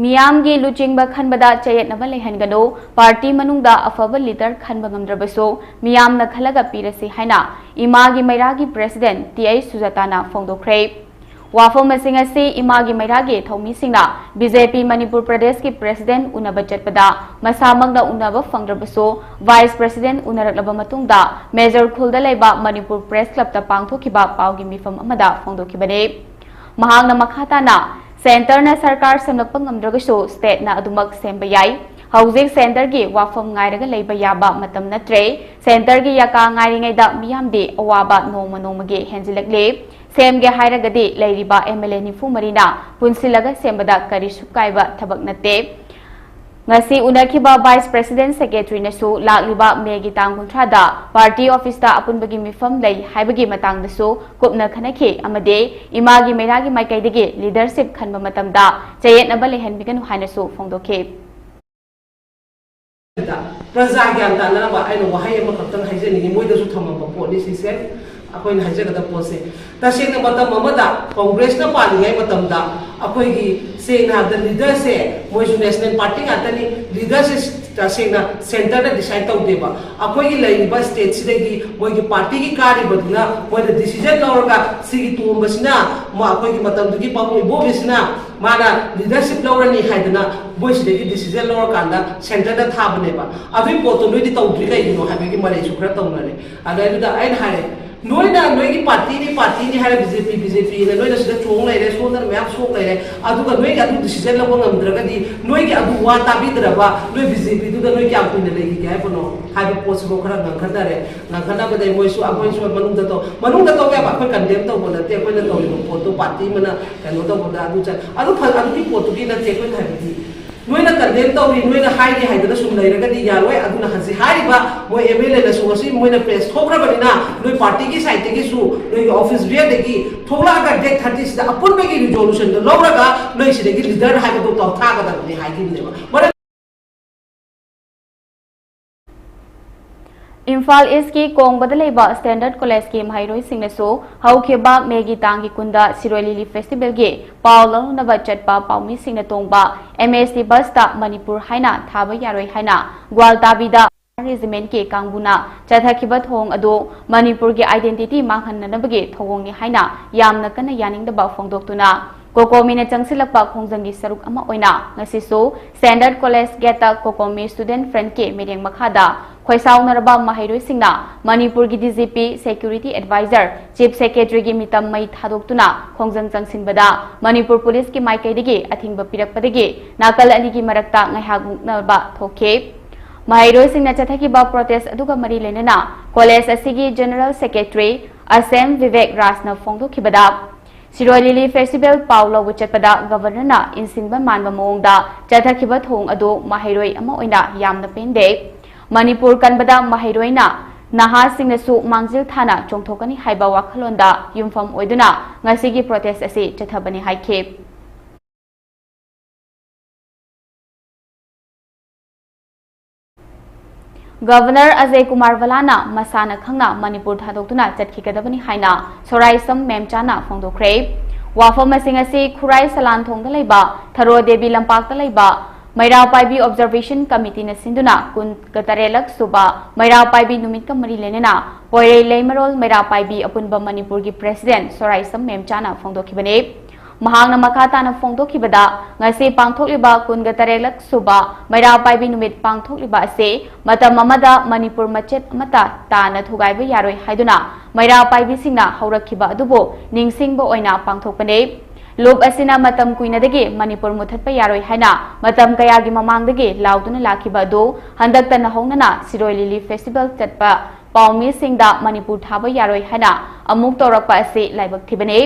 ꯃꯤꯌꯥꯝꯒꯤ ꯂꯨꯆꯤꯡꯕ ꯈꯟꯕꯗ ꯆꯌꯦꯠꯅꯕ ꯂꯩꯍꯟꯒꯅꯨ꯫ ꯄꯥꯔꯇꯤ ꯃꯅꯨꯡꯗ ꯑꯐꯕ ꯂꯤꯗꯔ ꯈꯟꯕ ꯉꯝꯗ꯭ꯔꯕꯁꯨ ꯃꯤꯌꯥꯝꯅ ꯈꯜꯂꯒ ꯄꯤꯔꯁꯤ ꯍꯥꯏꯅ ꯏꯃꯥꯒꯤ ꯃꯩꯔꯥꯒꯤ ꯄ꯭ꯔꯦꯁꯤꯗꯦꯟ ꯇꯤ ꯑꯩꯆ ꯁꯨꯖꯥꯇꯥꯅ ꯐꯣꯡꯗꯣꯛꯈ꯭ꯔꯦ꯫ ꯋꯥꯐꯝꯁꯤꯡ ꯑꯁꯤ ꯏꯃꯥꯒꯤ ꯃꯩꯔꯥꯒꯤ ꯊꯧꯃꯤꯁꯤꯡꯅ ꯕꯤ ꯖꯦ ꯄꯤ ꯃꯅꯤꯄꯨꯔ ꯄ꯭ꯔꯗꯦꯁꯀꯤ ꯄ꯭ꯔꯦꯁꯤꯗꯦꯟ ꯎꯅꯕ ꯆꯠꯄꯗ ꯃꯁꯥꯃꯛꯅ ꯎꯅꯕ ꯐꯪꯗ꯭ꯔꯕꯁꯨ ꯚꯥꯏꯁ ꯄ꯭ꯔꯦꯁꯤꯗꯦꯟ ꯎꯅꯔꯛꯂꯕ ꯃꯇꯨꯡꯗ ꯃꯦꯖꯔ ꯈꯨꯜꯗ ꯂꯩꯕ ꯃꯅꯤꯄꯨꯔ ꯄ꯭ꯔꯦꯁ ꯀ꯭ꯂꯕꯇ ꯄꯥꯡꯊꯣꯛꯈꯤꯕ ꯄꯥꯎꯒꯤ ꯃꯤꯐꯝ ꯑꯃꯗ ꯐꯣꯡꯗꯣꯛꯈꯤꯕꯅꯤ꯫ ꯃꯍꯥꯛꯅ ꯃꯈꯥ ꯇꯥꯅ, ꯁꯦꯟꯇꯔꯅ ꯁꯔꯀꯥꯔ ꯁꯦꯝꯂꯛꯄ ꯉꯝꯗ꯭ꯔꯒꯁꯨ ꯁ꯭ꯇꯦꯠꯅ ꯑꯗꯨꯃꯛ ꯁꯦꯝꯕ ꯌꯥꯏ꯫ ꯍꯧꯖꯤꯛ ꯁꯦꯟꯇꯔꯒꯤ ꯋꯥꯐꯝ ꯉꯥꯏꯔꯒ ꯂꯩꯕ ꯌꯥꯕ ꯃꯇꯝ ꯅꯠꯇ꯭ꯔꯦ꯫ ꯁꯦꯟꯇꯔꯒꯤ ꯌꯥꯀꯥ ꯉꯥꯏꯔꯤꯉꯩꯗ ꯃꯤꯌꯥꯝꯗꯤ ꯑꯋꯥꯕ ꯅꯣꯡꯃ ꯅꯣꯡꯃꯒꯤ ꯍꯦꯟꯖꯤꯜꯂꯛꯂꯤ꯫ ꯁꯦꯝꯒꯦ ꯍꯥꯏꯔꯒꯗꯤ ꯂꯩꯔꯤꯕ ꯑꯦꯝ ꯑꯦꯜ ꯑꯦ ꯅꯤꯐꯨ ꯃꯔꯤꯅ ꯄꯨꯟꯁꯤꯜꯂꯒ ꯁꯦꯝꯕꯗ ꯀꯔꯤꯁꯨ ꯀꯥꯏꯕ ꯊꯕꯛ ꯅꯠꯇꯦ꯫ ꯉꯁꯤ ꯎꯅꯈꯤꯕ Vice President Secretary ꯅꯁꯨ ꯂꯥꯛꯂꯤꯕ ꯃꯦꯒꯤ ꯇꯥꯡ ꯀꯨꯟꯊ꯭ꯔꯥꯗ party office ꯇ ꯑꯄꯨꯟꯕꯒꯤ ꯃꯤꯐꯝ ꯂꯩ ꯍꯥꯏꯕꯒꯤ ꯃꯇꯥꯡꯗꯁꯨ ꯀꯨꯞꯅ ꯈꯟꯅꯈꯤ ꯑꯃꯗꯤ ꯏꯃꯥꯒꯤ ꯃꯩꯔꯥꯒꯤ ꯃꯥꯏꯀꯩꯗꯒꯤ leadership ꯈꯟꯕ ꯃꯇꯝꯗ ꯆꯌꯦꯠꯅꯕ ꯂꯩꯍꯟꯕꯤꯒꯅꯨ ꯍꯥꯏꯅꯁꯨ ꯐꯣꯡꯗꯣꯛꯈꯤ꯫ ꯄ꯭ꯔꯖꯥ ꯒ꯭ꯌꯥꯟ ꯇꯥꯅꯅꯕ ꯑꯩꯅ ꯋꯥꯍꯩ ꯑꯃꯈꯛꯇꯪ ꯍꯥꯏꯖꯅꯤꯡꯉꯤ, ꯃꯣꯏꯗꯁꯨ ꯊꯝꯃꯝꯕ ꯄꯣꯠꯅꯤ ꯁꯤꯁꯦ꯫ ꯑꯩꯈꯣꯏꯅ ꯍꯥꯏꯖꯒꯗꯕ ꯄꯣꯠꯁꯦ, ꯇꯁꯦꯡꯅ ꯃꯇꯝ ꯑꯃꯗ ꯀꯣꯡꯒ꯭ꯔꯦꯁꯅ ꯄꯥꯜꯂꯤꯉꯩ ꯃꯇꯝꯗ ꯑꯩꯈꯣꯏꯒꯤ ꯁꯦꯡꯅ ꯍꯥꯏꯔꯕꯗ leader ꯁꯦ ꯃꯣꯏꯁꯨ national party ꯉꯥꯛꯇꯅꯤ꯫ Leader ꯁꯦ ꯇꯁꯦꯡꯅ centre ꯗ decide ꯇꯧꯗꯦꯕ꯫ ꯑꯩꯈꯣꯏꯒꯤ ꯂꯩꯔꯤꯕ state ꯁꯤꯗꯒꯤ ꯃꯣꯏꯒꯤ party ꯒꯤ ꯀꯥꯔꯤꯕꯗꯨꯅ ꯃꯣꯏꯅ decision ꯂꯧꯔꯒ ꯁꯤꯒꯤ ꯇꯣꯝꯕꯁꯤꯅ ꯃ-, ꯑꯩꯈꯣꯏꯒꯤ ꯃꯇꯝꯗꯨꯒꯤ ꯄꯥꯕꯨꯡ ꯏꯕꯣꯕꯤꯁꯤꯅ ꯃꯥꯅ leadership ꯂꯧꯔꯅꯤ ꯍꯥꯏꯗꯅ ꯃꯣꯏ ꯁꯤꯗꯒꯤ decision ꯂꯧꯔꯀꯥꯟꯗ centre ꯗ ꯊꯥꯕꯅꯦꯕ꯫ ꯑꯗꯨꯒꯤ ꯄꯣꯠꯇꯣ ꯅꯣꯏꯗꯤ ꯇꯧꯗ꯭ꯔꯤ ꯀꯩꯒꯤꯅꯣ ꯍꯥꯏꯕꯒꯤ ꯃꯔꯩꯁꯨ ꯈꯔ ꯇꯧꯅꯔꯦ꯫ ꯑꯗꯩꯗꯨꯗ ꯑꯩꯅ ꯍꯥꯏꯔꯦ, ꯅꯣꯏꯅ ꯅꯣꯏꯒꯤ party ꯅꯤ, party ꯅꯤ ꯍꯥꯏꯔ BJP, BJP ꯅ ꯅꯣꯏꯅ ꯁꯤꯗ ꯆꯣꯡ ꯂꯩꯔꯦ, ꯁꯣꯝꯗꯅ ꯃꯌꯥꯝ ꯁꯣꯛ ꯂꯩꯔꯦ, ꯑꯗꯨꯒ ꯅꯣꯏꯒꯤ ꯑꯗꯨ decision ꯂꯧꯕ ꯉꯝꯗ꯭ꯔꯒꯗꯤ, ꯅꯣꯏꯒꯤ ꯑꯗꯨ ꯋꯥ ꯇꯥꯕꯤꯗ꯭ꯔꯕ ꯅꯣꯏ BJP ꯗꯨꯗ ꯅꯣꯏ ꯀꯌꯥꯝ ꯀꯨꯏꯅ ꯂꯩꯈꯤꯒꯦ ꯍꯥꯏꯕꯅꯣ ꯍꯥꯏꯕ ꯄꯣꯠꯁꯤꯐꯥꯎ ꯈꯔ ꯉꯥꯡꯈꯠꯅꯔꯦ꯫ ꯉꯥꯡꯈꯠꯅꯕꯗꯩ ꯃꯣꯏꯁꯨ, ꯑꯩꯈꯣꯏꯁꯨ ꯃꯅꯨꯡꯗ ꯇꯧ-, ꯃꯅꯨꯡꯗ ꯇꯧꯕ ꯌꯥꯕ, ꯑꯩꯈꯣꯏ condemn ꯇꯧꯕ ꯅꯠꯇꯦ, ꯑꯩꯈꯣꯏꯅ ꯇꯧꯔꯤꯕ ꯄꯣꯠꯇꯣ party ꯑꯃꯅ ꯀꯩꯅꯣ ꯇꯧꯕꯗ ꯑꯗꯨ ꯆꯠ-, ꯑꯗꯨ ꯐ-, ꯑꯗꯨꯒꯤ ꯄꯣꯠꯇꯨꯒꯤ ꯅꯠꯇꯦ ꯑꯩꯈꯣꯏꯅ ꯍꯥꯏꯕꯗꯤ꯫ ꯅꯣꯏꯅ condemn ꯇꯧꯔꯤ, ꯅꯣꯏꯅ ꯍꯥꯏꯔꯤ ꯍꯥꯏꯗꯅ ꯁꯨꯝ ꯂꯩꯔꯒꯗꯤ ꯌꯥꯔꯣꯏ꯫ ꯑꯗꯨꯅ ꯍꯧꯖꯤꯛ ꯍꯥꯏꯔꯤꯕ ꯃꯣꯏ MLA ꯅꯁꯨ ꯉꯁꯤ ꯃꯣꯏꯅ press ꯊꯣꯛꯈ꯭ꯔꯕꯅꯤꯅ ꯅꯣꯏ party ꯒꯤ side ꯇꯒꯤꯁꯨ ꯅꯣꯏꯒꯤ office bearer ꯗꯒꯤ ꯊꯣꯛꯂꯛꯑꯒ date thirty ꯁꯤꯗ ꯑꯄꯨꯟꯕꯒꯤ resolution ꯗꯣ ꯂꯧꯔꯒ ꯅꯣꯏ ꯁꯤꯗꯒꯤ leader ꯍꯥꯏꯕꯗꯣ ꯀꯥꯎꯊꯥꯒꯗꯕꯅꯤ ꯍꯥꯏꯈꯤꯕꯅꯦꯕ꯫ ꯃꯔꯝ ꯏꯝꯐꯥꯜ East ꯀꯤ ꯀꯣꯡꯕꯗ ꯂꯩꯕ Standard College ꯀꯤ ꯃꯍꯩꯔꯣꯏꯁꯤꯡꯅꯁꯨ ꯍꯧꯈꯤꯕ ꯃꯦꯒꯤ ꯇꯥꯡꯒꯤ ꯀꯨꯟꯗ ꯁꯤꯔꯣꯏ ꯂꯤꯂꯤ festival ꯒꯤ ꯄꯥꯎ ꯂꯧꯅꯕ ꯆꯠꯄ ꯄꯥꯎꯃꯤꯁꯤꯡꯅ ꯇꯣꯡꯕ MST bus ꯇ ꯃꯅꯤꯄꯨꯔ ꯍꯥꯏꯅ ꯊꯥꯕ ꯌꯥꯔꯣꯏ ꯍꯥꯏꯅ ꯒ꯭ꯋꯥꯜꯇꯥꯕꯤꯗ regiment ꯀꯤ ꯀꯥꯡꯕꯨꯅ ꯆꯠꯊꯈꯤꯕ ꯊꯧꯑꯣꯡ ꯑꯗꯨ ꯃꯅꯤꯄꯨꯔꯒꯤ identity ꯃꯥꯡꯍꯟꯅꯅꯕꯒꯤ ꯊꯧꯑꯣꯡꯅꯤ ꯍꯥꯏꯅ ꯌꯥꯝꯅ ꯀꯟꯅ ꯌꯥꯅꯤꯡꯗꯕ ꯐꯣꯡꯗꯣꯛꯇꯨꯅ ꯀꯣꯀꯣꯃꯤꯅ ꯆꯪꯁꯤꯜꯂꯛꯄ ꯈꯣꯡꯖꯪꯒꯤ ꯁꯔꯨꯛ ꯑꯃ ꯑꯣꯏꯅ ꯉꯁꯤꯁꯨ Standard College gate ꯇ ꯀꯣꯀꯣꯃꯤ Student Front ꯀꯤ ꯃꯤꯠꯌꯦꯡ ꯃꯈꯥꯗ ꯈꯣꯏꯁꯥꯎꯅꯔꯕ ꯃꯍꯩꯔꯣꯏꯁꯤꯡꯅ ꯃꯅꯤꯄꯨꯔꯒꯤ DGP, Security Advisor, Chief Secretary ꯒꯤ ꯃꯤꯇꯝ ꯃꯩ ꯊꯥꯗꯣꯛꯇꯨꯅ ꯈꯣꯡꯖꯪ ꯆꯪꯁꯤꯟꯕꯗ ꯃꯅꯤꯄꯨꯔ ꯄꯨꯂꯤꯁꯀꯤ ꯃꯥꯏꯀꯩꯗꯒꯤ ꯑꯊꯤꯡꯕ ꯄꯤꯔꯛꯄꯗꯒꯤ ꯅꯥꯀꯜ ꯑꯅꯤꯒꯤ ꯃꯔꯛꯇ ꯉꯥꯏꯍꯥꯛ ꯃꯨꯛꯅꯕ ꯊꯣꯛꯈꯤ꯫ ꯃꯍꯩꯔꯣꯏꯁꯤꯡꯅ ꯆꯠꯊꯈꯤꯕ protest ꯑꯗꯨꯒ ꯃꯔꯤ ꯂꯩꯅꯅ college ꯑꯁꯤꯒꯤ General Secretary ꯑꯁꯦꯝ ꯚꯤꯕꯦꯛ ꯔꯥꯖꯅ ꯐꯣꯡꯗꯣꯛꯈꯤꯕꯗ, ꯁꯤꯔꯣꯏ ꯂꯤꯂꯤ ꯐꯦꯁꯇꯤꯚꯦꯜ ꯄꯥꯎ ꯂꯧꯕ ꯆꯠꯄꯗ ꯒꯚꯔꯅꯔꯅ ꯏꯟꯁꯤꯟꯕ ꯃꯥꯟꯕ ꯃꯑꯣꯡꯗ ꯆꯠꯊꯈꯤꯕ ꯊꯧꯑꯣꯡ ꯑꯗꯨ ꯃꯍꯩꯔꯣꯏ ꯑꯃ ꯑꯣꯏꯅ ꯌꯥꯝꯅ ꯄꯦꯟꯗꯦ꯫ ꯃꯅꯤꯄꯨꯔ ꯀꯟꯕꯗ ꯃꯍꯩꯔꯣꯏꯅ ꯅꯍꯥꯁꯤꯡꯅꯁꯨ ꯃꯥꯡꯖꯤꯜ ꯊꯥꯅ ꯆꯣꯡꯊꯣꯛꯀꯅꯤ ꯍꯥꯏꯕ ꯋꯥꯈꯜꯂꯣꯟꯗ ꯌꯨꯝꯐꯝ ꯑꯣꯏꯗꯨꯅ ꯉꯁꯤꯒꯤ ꯄ꯭ꯔꯣꯇꯦꯁ ꯑꯁꯤ ꯆꯠꯊꯕꯅꯤ ꯍꯥꯏꯈꯤ꯫ ꯒꯚꯔꯅꯔ ꯑꯖꯌ ꯀꯨꯃꯥꯔ ꯚꯂꯥꯅ ꯃꯁꯥꯅ ꯈꯪꯅ ꯃꯅꯤꯄꯨꯔ ꯊꯥꯗꯣꯛꯇꯨꯅ ꯆꯠꯈꯤꯒꯗꯕꯅꯤ ꯍꯥꯏꯅ ꯁꯣꯔꯥꯏꯁꯝ ꯃꯦꯝꯆꯥꯅ ꯐꯣꯡꯗꯣꯛꯈ꯭ꯔꯦ꯫ ꯋꯥꯐꯝ ꯑꯁꯤꯡ ꯑꯁꯤ ꯈꯨꯔꯥꯏ ꯁꯂꯥꯟꯊꯣꯡꯗ ꯂꯩꯕ ꯊꯔꯣ ꯗꯦꯕꯤ ꯂꯝꯄꯥꯛꯇ ꯂꯩꯕ ꯃꯩꯔꯥ ꯄꯥꯏꯕꯤ ꯑꯣꯕꯖꯔꯕꯦꯁꯟ ꯀꯃꯤꯇꯤꯅ ꯁꯤꯟꯗꯨꯅ ꯀꯨꯟꯒ ꯇꯔꯦꯠꯂꯛ ꯁꯨꯕ ꯃꯩꯔꯥ ꯄꯥꯏꯕꯤ ꯅꯨꯃꯤꯠꯀ ꯃꯔꯤ ꯂꯩꯅꯅ ꯄꯣꯏꯔꯩ ꯂꯩꯃꯔꯣꯜ ꯃꯩꯔꯥ ꯄꯥꯏꯕꯤ ꯑꯄꯨꯟꯕ ꯃꯅꯤꯄꯨꯔꯒꯤ ꯄ꯭ꯔꯦꯁꯤꯗꯦꯟꯠ ꯁꯣꯔꯥꯏꯁꯝ ꯃꯦꯝꯆꯥꯅ ꯐꯣꯡꯗꯣꯛꯈꯤꯕꯅꯤ꯫ ꯃꯍꯥꯛꯅ ꯃꯈꯥ ꯇꯥꯅ ꯐꯣꯡꯗꯣꯛꯈꯤꯕꯗ, ꯉꯁꯤ ꯄꯥꯡꯊꯣꯛꯂꯤꯕ ꯀꯨꯟꯒ ꯇꯔꯦꯠꯂꯛ ꯁꯨꯕ ꯃꯩꯔꯥ ꯄꯥꯏꯕꯤ ꯅꯨꯃꯤꯠ ꯄꯥꯡꯊꯣꯛꯂꯤꯕ ꯑꯁꯤ ꯃꯇꯝ ꯑꯃꯗ ꯃꯅꯤꯄꯨꯔ ꯃꯆꯦꯠ ꯑꯃꯠꯇ ꯇꯥꯅ ꯊꯨꯒꯥꯏꯕ ꯌꯥꯔꯣꯏ ꯍꯥꯏꯗꯨꯅ ꯃꯩꯔꯥ ꯄꯥꯏꯕꯤꯁꯤꯡꯅ ꯍꯧꯔꯛꯈꯤꯕ ꯑꯗꯨꯕꯨ ꯅꯤꯡꯁꯤꯡꯕ ꯑꯣꯏꯅ ꯄꯥꯡꯊꯣꯛꯄꯅꯤ꯫ ꯂꯨꯞ ꯑꯁꯤꯅ ꯃꯇꯝ ꯀꯨꯏꯅꯗꯒꯤ ꯃꯅꯤꯄꯨꯔ ꯃꯨꯊꯠꯄ ꯌꯥꯔꯣꯏ ꯍꯥꯏꯅ ꯃꯇꯝ ꯀꯌꯥꯒꯤ ꯃꯃꯥꯡꯗꯒꯤ ꯂꯥꯎꯗꯨꯅ ꯂꯥꯛꯈꯤꯕ ꯑꯗꯨ ꯍꯟꯗꯛꯇ ꯅꯧꯍꯧꯅꯅ ꯁꯤꯔꯣꯏ ꯂꯤꯂꯤ ꯐꯦꯁꯇꯤꯚꯦꯜ ꯆꯠꯄ ꯄꯥꯎꯃꯤꯁꯤꯡꯗ ꯃꯅꯤꯄꯨꯔ ꯊꯥꯕ ꯌꯥꯔꯣꯏ ꯍꯥꯏꯅ ꯑꯃꯨꯛ ꯇꯧꯔꯛꯄ ꯑꯁꯤ ꯂꯥꯏꯕꯛ ꯊꯤꯕꯅꯤ꯫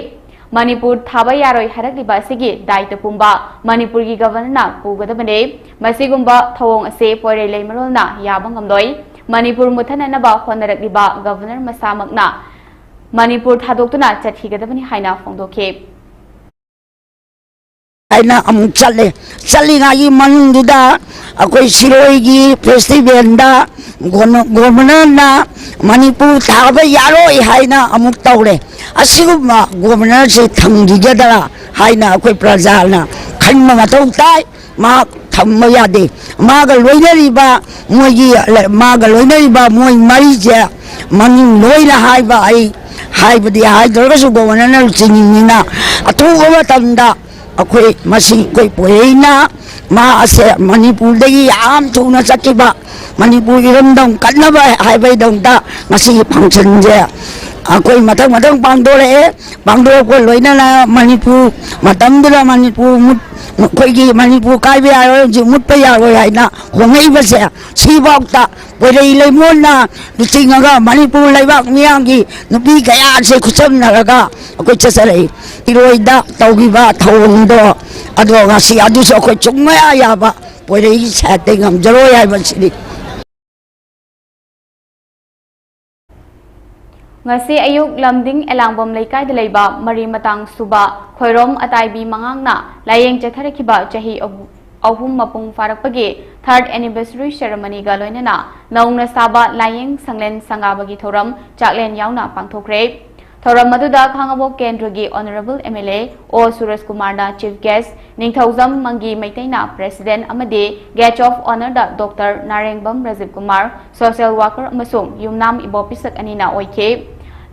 ꯃꯅꯤꯄꯨꯔ ꯊꯥꯕ ꯌꯥꯔꯣꯏ ꯍꯥꯏꯔꯛꯂꯤꯕ ꯑꯁꯤꯒꯤ ꯗꯥꯏꯇ ꯄꯨꯝꯕ ꯃꯅꯤꯄꯨꯔꯒꯤ ꯒꯚꯔꯅꯔꯅ ꯄꯨꯒꯗꯕꯅꯤ꯫ ꯃꯁꯤꯒꯨꯝꯕ ꯊꯧꯑꯣꯡ ꯑꯁꯤ ꯄꯣꯏꯔꯩ ꯂꯩꯃꯔꯣꯜꯅ ꯌꯥꯕ ꯉꯝꯂꯣꯏ꯫ ꯃꯅꯤꯄꯨꯔ ꯃꯨꯠꯊꯅꯅꯕ ꯍꯣꯠꯅꯔꯛꯂꯤꯕ ꯒꯚꯔꯅꯔ ꯃꯁꯥꯃꯛꯅ ꯃꯅꯤꯄꯨꯔ ꯊꯥꯗꯣꯛꯇꯨꯅ ꯆꯠꯈꯤꯒꯗꯕꯅꯤ ꯍꯥꯏꯅ ꯐꯣꯡꯗꯣꯛꯈꯤ꯫ ꯍꯥꯏꯅ ꯑꯃꯨꯛ ꯆꯠꯂꯦ꯫ ꯆꯠꯂꯤꯉꯩꯒꯤ ꯃꯅꯨꯡꯗꯨꯗ ꯑꯩꯈꯣꯏ ꯁꯤꯔꯣꯏꯒꯤ ꯐꯦꯁꯇꯤꯚꯦꯜꯗ ꯒꯣꯅ-, ꯒꯣꯕꯔꯅꯔꯅ ꯃꯅꯤꯄꯨꯔ ꯊꯥꯕ ꯌꯥꯔꯣꯏ ꯍꯥꯏꯅ ꯑꯃꯨꯛ ꯇꯧꯔꯦ꯫ ꯑꯁꯤꯒꯨꯝꯕ ꯒꯣꯕꯔꯅꯔꯁꯤ ꯊꯝꯈꯤꯒꯗ꯭ꯔꯥ ꯍꯥꯏꯅ ꯑꯩꯈꯣꯏ ꯄ꯭ꯔꯖꯥꯅ ꯈꯟꯕ ꯃꯊꯧ ꯇꯥꯏ꯫ ꯃꯍꯥꯛ ꯊꯝꯕ ꯌꯥꯗꯦ꯫ ꯃꯥꯒ ꯂꯣꯏꯅꯔꯤꯕ ꯃꯣꯏꯒꯤ, ꯃꯥꯒ ꯂꯣꯏꯅꯔꯤꯕ ꯃꯣꯏ ꯃꯔꯤꯁꯦ ꯃꯃꯤꯡ ꯂꯣꯏꯅ ꯍꯥꯏꯕ ꯑꯩ ꯍꯥꯏꯕꯗꯤ ꯍꯥꯏꯗ꯭ꯔꯒꯁꯨ ꯒꯣꯕꯔꯅꯔꯅ ꯂꯨꯆꯤꯡꯉꯤꯕꯅꯤꯅ ꯑꯊꯨꯕ ꯃꯇꯝꯗ ꯑꯩꯈꯣꯏ ꯃꯁꯤ ꯑꯩꯈꯣꯏ ꯄꯣꯏꯔꯩꯅ ꯃꯥ ꯑꯁꯦ ꯃꯅꯤꯄꯨꯔꯗꯒꯤ ꯌꯥꯝ ꯊꯨꯅ ꯆꯠꯈꯤꯕ, ꯃꯅꯤꯄꯨꯔ ꯏꯔꯝꯗꯝ ꯀꯟꯅꯕ ꯍꯥꯏꯕꯒꯤꯗꯃꯛꯇ ꯉꯁꯤꯒꯤ ꯐꯪꯁꯟꯁꯦ ꯑꯩꯈꯣꯏ ꯃꯊꯪ ꯃꯊꯪ ꯄꯥꯡꯊꯣꯔꯛꯑꯦ꯫ ꯄꯥꯡꯊꯣꯔꯛꯄ ꯂꯣꯏꯅꯅ ꯃꯅꯤꯄꯨꯔ, ꯃꯇꯝꯗꯨꯗ ꯃꯅꯤꯄꯨꯔ ꯃꯨꯠ-, ꯑꯩꯈꯣꯏꯒꯤ ꯃꯅꯤꯄꯨꯔ ꯀꯥꯏꯕ ꯌꯥꯔꯣꯏ, ꯍꯧꯖꯤꯛ ꯃꯨꯠꯄ ꯌꯥꯔꯣꯏ ꯍꯥꯏꯅ ꯍꯣꯡꯉꯛꯏꯕꯁꯦ, ꯁꯤꯐꯥꯎꯗ ꯄꯣꯏꯔꯩ ꯂꯩꯃꯣꯟꯅ ꯂꯨꯆꯤꯡꯉꯒ ꯃꯅꯤꯄꯨꯔ ꯂꯩꯕꯥꯛ ꯃꯤꯌꯥꯝꯒꯤ ꯅꯨꯄꯤ ꯀꯌꯥꯁꯦ ꯈꯨꯠꯁꯝꯅꯔꯒ ꯑꯩꯈꯣꯏ ꯆꯠꯆꯔꯛꯏ꯫ ꯏꯔꯣꯏꯗ ꯇꯧꯈꯤꯕ ꯊꯧꯔꯝꯗꯣ, ꯑꯗꯣ ꯉꯁꯤ ꯑꯗꯨꯁꯨ ꯑꯩꯈꯣꯏ ꯆꯨꯝꯕ ꯌꯥꯕ ꯄꯣꯏꯔꯩꯒꯤ ꯁꯥꯏꯠꯇꯩ ꯉꯝꯖꯔꯣꯏ ꯍꯥꯏꯕꯁꯤꯅꯤ꯫ ꯉꯁꯤ ꯑꯌꯨꯛ ꯂꯝꯗꯤꯡ ꯑꯦꯂꯥꯡꯕꯝ ꯂꯩꯀꯥꯏꯗ ꯂꯩꯕ ꯃꯔꯤ ꯃꯇꯥꯡ ꯁꯨꯕ ꯈꯣꯏꯔꯣꯝ ꯑꯇꯥꯏꯕꯤ ꯃꯉꯥꯡꯅ ꯂꯥꯏꯌꯦꯡ ꯆꯠꯊꯔꯛꯈꯤꯕ ꯆꯍꯤ ꯑꯍꯨ-, ꯑꯍꯨꯝ ꯃꯄꯨꯡ ꯐꯥꯔꯛꯄꯒꯤ third anniversary ceremonyꯒ ꯂꯣꯏꯅꯅ ꯅꯧꯅ ꯁꯥꯕ ꯂꯥꯏꯌꯦꯡ ꯁꯪꯂꯦꯟ ꯁꯪꯒꯥꯕꯒꯤ ꯊꯧꯔꯝ ꯆꯥꯛꯂꯦꯟ ꯌꯥꯎꯅ ꯄꯥꯡꯊꯣꯛꯈ꯭ꯔꯦ꯫ ꯊꯧꯔꯝ ꯑꯗꯨꯗ ꯈꯥꯉꯕꯣꯛ ꯀꯦꯟꯗ꯭ꯔꯒꯤ Honourable M L A ꯑꯣ ꯁꯨꯔꯖ ꯀꯨꯃꯥꯔꯅ chief guest, ꯅꯤꯡꯊꯧꯖꯝ ꯃꯪꯒꯤ ꯃꯩꯇꯩꯅ president ꯑꯃꯗꯤ guest of honourꯗ Doctor Narengbam Rajiv Kumar, social worker ꯑꯃꯁꯨꯡ ꯌꯨꯝꯅꯥꯝ ꯏꯕꯣꯄꯤꯁꯛ ꯑꯅꯤꯅ ꯑꯣꯏꯈꯤ꯫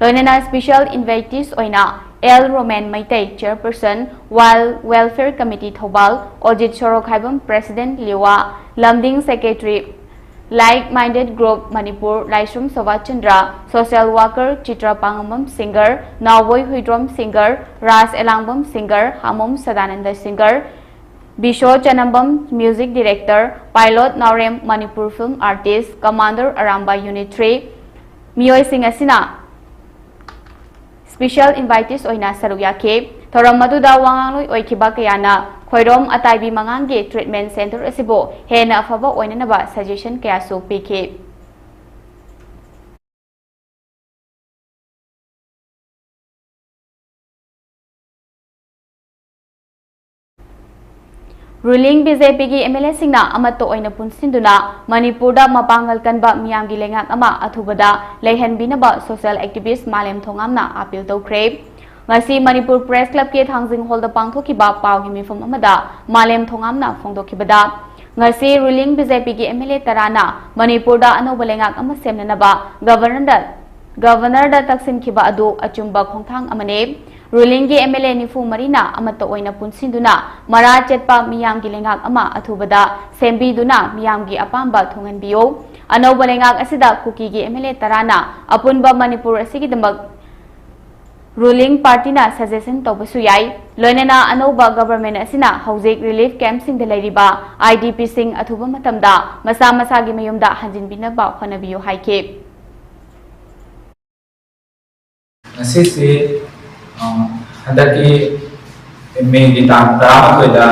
ꯂꯣꯏꯅꯅ special invitees ꯑꯣꯏꯅ L Romen Meitei, chairperson, Wild Welfare Committee Thoubal, Ojit Sorokhaibam, president Liwa, Lamding secretary, Like Minded Group Manipur, Laishram Sobha Chandra, social worker Chitra Pangambam singer, Naoboi Huidrom singer, Raj Elangbam singer, Hamom Sadananda singer, Bisho Chanambam music director, pilot Naorem Manipur film artist, commander Arambai unit three ꯃꯤꯑꯣꯏꯁꯤꯡ ꯑꯁꯤꯅ special invitees ꯑꯣꯏꯅ ꯁꯔꯨꯛ ꯌꯥꯈꯤ꯫ ꯊꯧꯔꯝ ꯑꯗꯨꯗ ꯋꯥ ꯉꯥꯡꯂꯣꯏ ꯑꯣꯏꯈꯤꯕ ꯀꯌꯥꯅ ꯈꯣꯏꯔꯣꯝ ꯑꯇꯥꯏꯕꯤ ꯃꯉꯥꯡꯒꯤ treatment centre ꯑꯁꯤꯕꯨ ꯍꯦꯟꯅ ꯑꯐꯕ ꯑꯣꯏꯅꯅꯕ suggestion ꯀꯌꯥꯁꯨ ꯄꯤꯈꯤ꯫ Ruling BJPꯒꯤ MLAꯁꯤꯡꯅ ꯑꯃꯠꯇ ꯑꯣꯏꯅ ꯄꯨꯟꯁꯤꯟꯗꯨꯅ ꯃꯅꯤꯄꯨꯔꯗ ꯃꯄꯥꯡꯒꯜ ꯀꯟꯕ ꯃꯤꯌꯥꯝꯒꯤ ꯂꯩꯉꯥꯛ ꯑꯃ ꯑꯊꯨꯕꯗ ꯂꯩꯍꯟꯕꯤꯅꯕ social activist ꯃꯥꯂꯦꯝ ꯊꯣꯉꯥꯝꯅ appeal ꯇꯧꯈ꯭ꯔꯦ꯫ ꯉꯁꯤ ꯃꯅꯤꯄꯨꯔ Press Clubꯀꯤ ꯊꯥꯡꯖꯤꯡ hallꯗ ꯄꯥꯡꯊꯣꯛꯈꯤꯕ ꯄꯥꯎꯒꯤ ꯃꯤꯐꯝ ꯑꯃꯗ ꯃꯥꯂꯦꯝ ꯊꯣꯉꯥꯝꯅ ꯐꯣꯡꯗꯣꯛꯈꯤꯕꯗ, ꯉꯁꯤ ruling BJPꯒꯤ MLA ꯇꯔꯥꯅ ꯃꯅꯤꯄꯨꯔꯗ ꯑꯅꯧꯕ ꯂꯩꯉꯥꯛ ꯑꯃ ꯁꯦꯝꯅꯅꯕ Governorꯗ, Governorꯗ ꯇꯛꯁꯤꯟꯈꯤꯕ ꯑꯗꯨ ꯑꯆꯨꯝꯕ ꯈꯣꯡꯊꯥꯡ ꯑꯃꯅꯤ꯫ Rulingꯒꯤ MLA ꯅꯤꯐꯨ ꯃꯔꯤꯅ ꯑꯃꯠꯇ ꯑꯣꯏꯅ ꯄꯨꯟꯁꯤꯟꯗꯨꯅ ꯃꯔꯥ ꯆꯠꯄ ꯃꯤꯌꯥꯝꯒꯤ ꯂꯩꯉꯥꯛ ꯑꯃ ꯑꯊꯨꯕꯗ ꯁꯦꯝꯕꯤꯗꯨꯅ ꯃꯤꯌꯥꯝꯒꯤ ꯑꯄꯥꯝꯕ ꯊꯨꯡꯍꯟꯕꯤꯌꯨ꯫ ꯑꯅꯧꯕ ꯂꯩꯉꯥꯛ ꯑꯁꯤꯗ ꯀꯨꯀꯤꯒꯤ M L A ꯇꯔꯥꯅ ꯑꯄꯨꯟꯕ ꯃꯅꯤꯄꯨꯔ ꯑꯁꯤꯒꯤꯗꯃꯛ ruling party ꯅ suggestion ꯇꯧꯕꯁꯨ ꯌꯥꯏ꯫ ꯂꯣꯏꯅꯅ ꯑꯅꯧꯕ government ꯑꯁꯤꯅ ꯍꯧꯖꯤꯛ relief camp ꯁꯤꯡꯗ ꯂꯩꯔꯤꯕ I D P ꯁꯤꯡ ꯑꯊꯨꯕ ꯃꯇꯝꯗ ꯃꯁꯥ ꯃꯁꯥꯒꯤ ꯃꯌꯨꯝꯗ ꯍꯟꯖꯤꯟꯕꯤꯅꯕ ꯍꯣꯠꯅꯕꯤꯌꯨ ꯍꯥꯏꯈꯤ꯫ ꯉꯁꯤꯁꯤ, ꯑ, ꯍꯟꯗꯛꯀꯤ ꯃꯦꯒꯤ ꯇꯥꯡ ꯇꯔꯥꯃꯥꯊꯣꯏꯗ,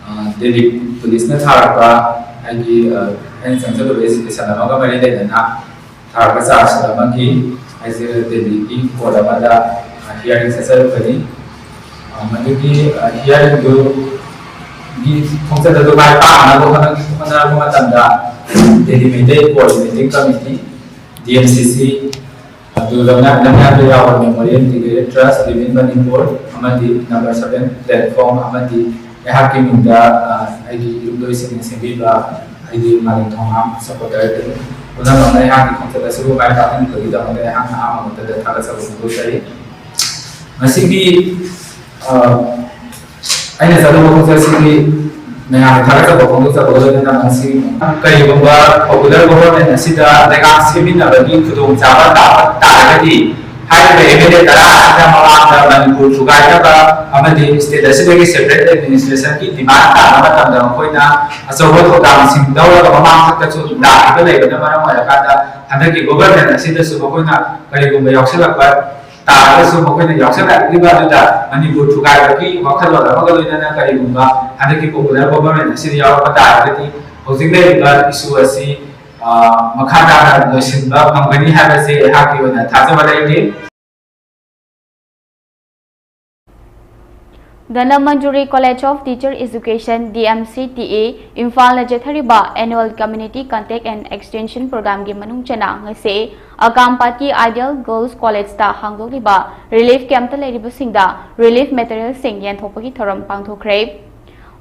ꯑ, ꯗꯦꯜꯂꯤ ꯄꯨꯂꯤꯁꯅ ꯊꯥꯔꯛꯄ ꯑꯩꯒꯤ, ꯑ, ꯑꯩꯅ ꯆꯪꯖꯔꯨꯕ application ꯑꯃꯒ ꯃꯔꯤ ꯂꯩꯅꯅ ꯊꯥꯔꯛꯄ charge ꯑꯃꯒꯤ ꯑꯩꯁꯦ ꯗꯦꯜꯂꯤꯒꯤ court ꯑꯃꯗ, ꯑ, hearing ꯆꯠꯆꯔꯨꯕꯅꯤ꯫ ꯑ, ꯃꯗꯨꯒꯤ, ꯑ, hearing ꯗꯨꯒꯤ ꯈꯣꯡꯆꯠ ꯑꯗꯨ ꯃꯥꯏ ꯄꯥꯛꯅꯕ ꯍꯣꯠꯅ-, ꯍꯣꯠꯅꯔꯛꯄ ꯃꯇꯝꯗ Delhi Meitei Coordinating Committee, D M C C, ꯑꯗꯨ ꯂꯝꯌꯥꯟ-, ꯂꯝꯌꯥꯟꯗ ꯌꯥꯎꯕ Memorial Integrated Trust Living Manipur ꯑꯃꯗꯤ number seven platform ꯑꯃꯗꯤ ꯑꯩꯍꯥꯛꯀꯤ ꯃꯤꯡꯗ, ꯑ, ꯑꯩꯒꯤ ꯏꯔꯨꯞꯂꯣꯏꯁꯤꯡꯅ ꯁꯦꯝꯕꯤꯕ ꯑꯩꯒꯤ ꯃꯥꯂꯦꯝ ꯊꯣꯡꯍꯥꯝ supporter team ꯄꯨꯝꯅꯃꯛꯅ ꯑꯩꯍꯥꯛꯀꯤ ꯈꯣꯡꯆꯠ ꯑꯁꯤꯕꯨ ꯃꯥꯏ ꯄꯥꯛꯍꯟꯕꯤꯕꯒꯤꯗꯃꯛꯇ ꯑꯩꯍꯥꯛꯅ ꯑꯍꯥꯟꯕ ꯃꯛꯇꯗ ꯊꯥꯒꯠꯆꯕ ꯐꯣꯡꯗꯣꯛꯆꯔꯤ꯫ ꯉꯁꯤꯒꯤ, ꯑ, ꯑꯩꯅ ꯆꯠꯂꯨꯕ ꯈꯣꯡꯆꯠꯁꯤꯒꯤ ꯃꯌꯥꯝꯅ ꯊꯥꯒꯠꯆꯕ ꯐꯣꯡꯗꯣꯛꯆꯕꯒ ꯂꯣꯏꯅꯅ ꯉꯁꯤ ꯀꯔꯤꯒꯨꯝꯕ popular government ꯑꯁꯤꯗ ꯂꯩꯉꯥꯛ ꯁꯦꯝꯃꯤꯟꯅꯕꯒꯤ ꯈꯨꯗꯣꯡꯆꯥꯕ ꯇꯥꯕ ꯇꯥꯔꯒꯗꯤ ꯍꯥꯏꯔꯤꯕ M L A ꯇꯔꯥ ꯑꯁꯤꯅ ꯃꯃꯥꯡꯗ ꯃꯅꯤꯄꯨꯔ ꯊꯨꯒꯥꯏꯅꯕ ꯑꯃꯗꯤ state ꯑꯁꯤꯗꯒꯤ separate administration ꯒꯤ demand ꯇꯥꯕ ꯃꯇꯝꯗ ꯃꯈꯣꯏꯅ ꯑꯆꯧꯕ ꯊꯧꯗꯥꯡꯁꯤꯡ ꯂꯧꯔꯒ ꯃꯃꯥꯡ ꯊꯛꯇꯁꯨ ꯂꯥꯛꯂꯤꯕ ꯂꯩꯕꯅ ꯃꯔꯝ ꯑꯣꯏꯔꯀꯥꯟꯗ ꯍꯟꯗꯛꯀꯤ government ꯑꯁꯤꯗꯁꯨ ꯃꯈꯣꯏꯅ ꯀꯔꯤꯒꯨꯝꯕ ꯌꯥꯎꯁꯤꯜꯂꯛꯄ ꯇꯥꯔꯒꯁꯨ ꯃꯈꯣꯏꯅ ꯌꯥꯎꯁꯤꯜꯂꯛꯂꯤꯕ ꯑꯗꯨꯗ ꯃꯅꯤꯄꯨꯔ ꯊꯨꯒꯥꯏꯕꯒꯤ ꯋꯥꯈꯜꯂꯣꯟ ꯑꯃꯒ ꯂꯣꯏꯅꯅ ꯀꯔꯤꯒꯨꯝꯕ ꯍꯟꯗꯛꯀꯤ popular government ꯑꯁꯤꯗ ꯌꯥꯎꯔꯛꯄ ꯇꯥꯔꯒꯗꯤ ꯍꯧꯖꯤꯛ ꯂꯩꯔꯤꯕ issue ꯑꯁꯤ, ꯑ, ꯃꯈꯥ ꯇꯥꯅ ꯂꯣꯏꯁꯤꯟꯕ ꯉꯝꯒꯅꯤ ꯍꯥꯏꯕꯁꯤ ꯑꯩꯍꯥꯛꯀꯤ ꯑꯣꯏꯅ ꯊꯥꯖꯕ ꯂꯩꯇꯦ꯫ Dhanamanjuri College of Teacher Education, D M C T A, ꯏꯝꯐꯥꯜꯅ ꯆꯠꯊꯔꯤꯕ Annual Community Contact and Extension Program ꯒꯤ ꯃꯅꯨꯡ ꯆꯟꯅ ꯉꯁꯤ ꯑꯀꯥꯝꯄꯥꯠꯀꯤ Ideal Girls College ꯇ ꯍꯥꯡꯗꯣꯛꯂꯤꯕ relief camp ꯇ ꯂꯩꯔꯤꯕꯁꯤꯡꯗ relief material ꯁꯤꯡ ꯌꯦꯟꯊꯣꯛꯄꯒꯤ ꯊꯧꯔꯝ ꯄꯥꯡꯊꯣꯛꯈ꯭ꯔꯦ꯫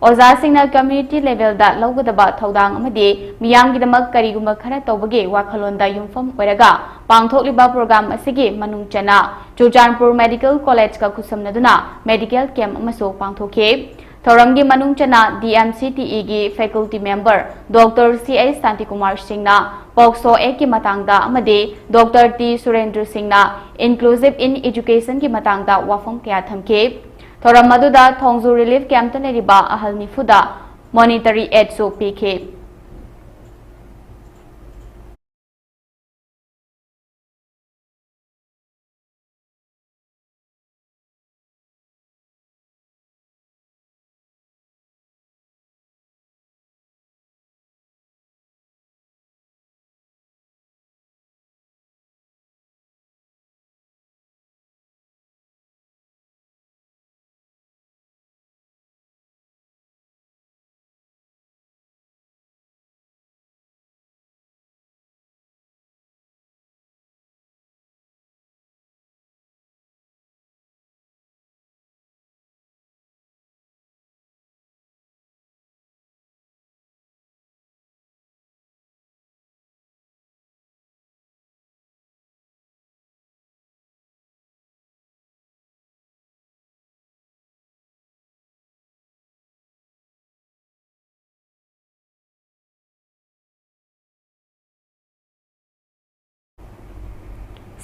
ꯑꯣꯖꯥꯁꯤꯡꯅ community level ꯗ ꯂꯧꯒꯗꯕ ꯊꯧꯗꯥꯡ ꯑꯃꯗꯤ ꯃꯤꯌꯥꯝꯒꯤꯗꯃꯛ ꯀꯔꯤꯒꯨꯝꯕ ꯈꯔ ꯇꯧꯕꯒꯤ ꯋꯥꯈꯜꯂꯣꯟꯗ ꯌꯨꯝꯐꯝ ꯑꯣꯏꯔꯒ ꯄꯥꯡꯊꯣꯛꯂꯤꯕ program ꯑꯁꯤꯒꯤ ꯃꯅꯨꯡ ꯆꯟꯅ ꯆꯨꯔꯆꯥꯟꯄꯨꯔ Medical College ꯀ ꯈꯨꯠꯁꯝꯅꯗꯨꯅ medical camp ꯑꯃꯁꯨ ꯄꯥꯡꯊꯣꯛꯈꯤ꯫ ꯊꯧꯔꯝꯒꯤ ꯃꯅꯨꯡ ꯆꯟꯅ D M C T E ꯒꯤ faculty member Doctor C H Shantikumar ꯁꯤꯡꯅ POCSO Act ꯀꯤ ꯃꯇꯥꯡꯗ ꯑꯃꯗꯤ Doctor T ꯁꯨꯔꯦꯟꯗ꯭ꯔ ꯁꯤꯡꯅ inclusive in education ꯒꯤ ꯃꯇꯥꯡꯗ ꯋꯥꯐꯝ ꯀꯌꯥ ꯊꯝꯈꯤ꯫ ꯊꯧꯔꯝ ꯑꯗꯨꯗ ꯊꯣꯡꯖꯨ relief camp ꯇ ꯂꯩꯔꯤꯕ ꯑꯍꯜ ꯅꯤꯐꯨꯗ monetary aid ꯁꯨ ꯄꯤꯈꯤ꯫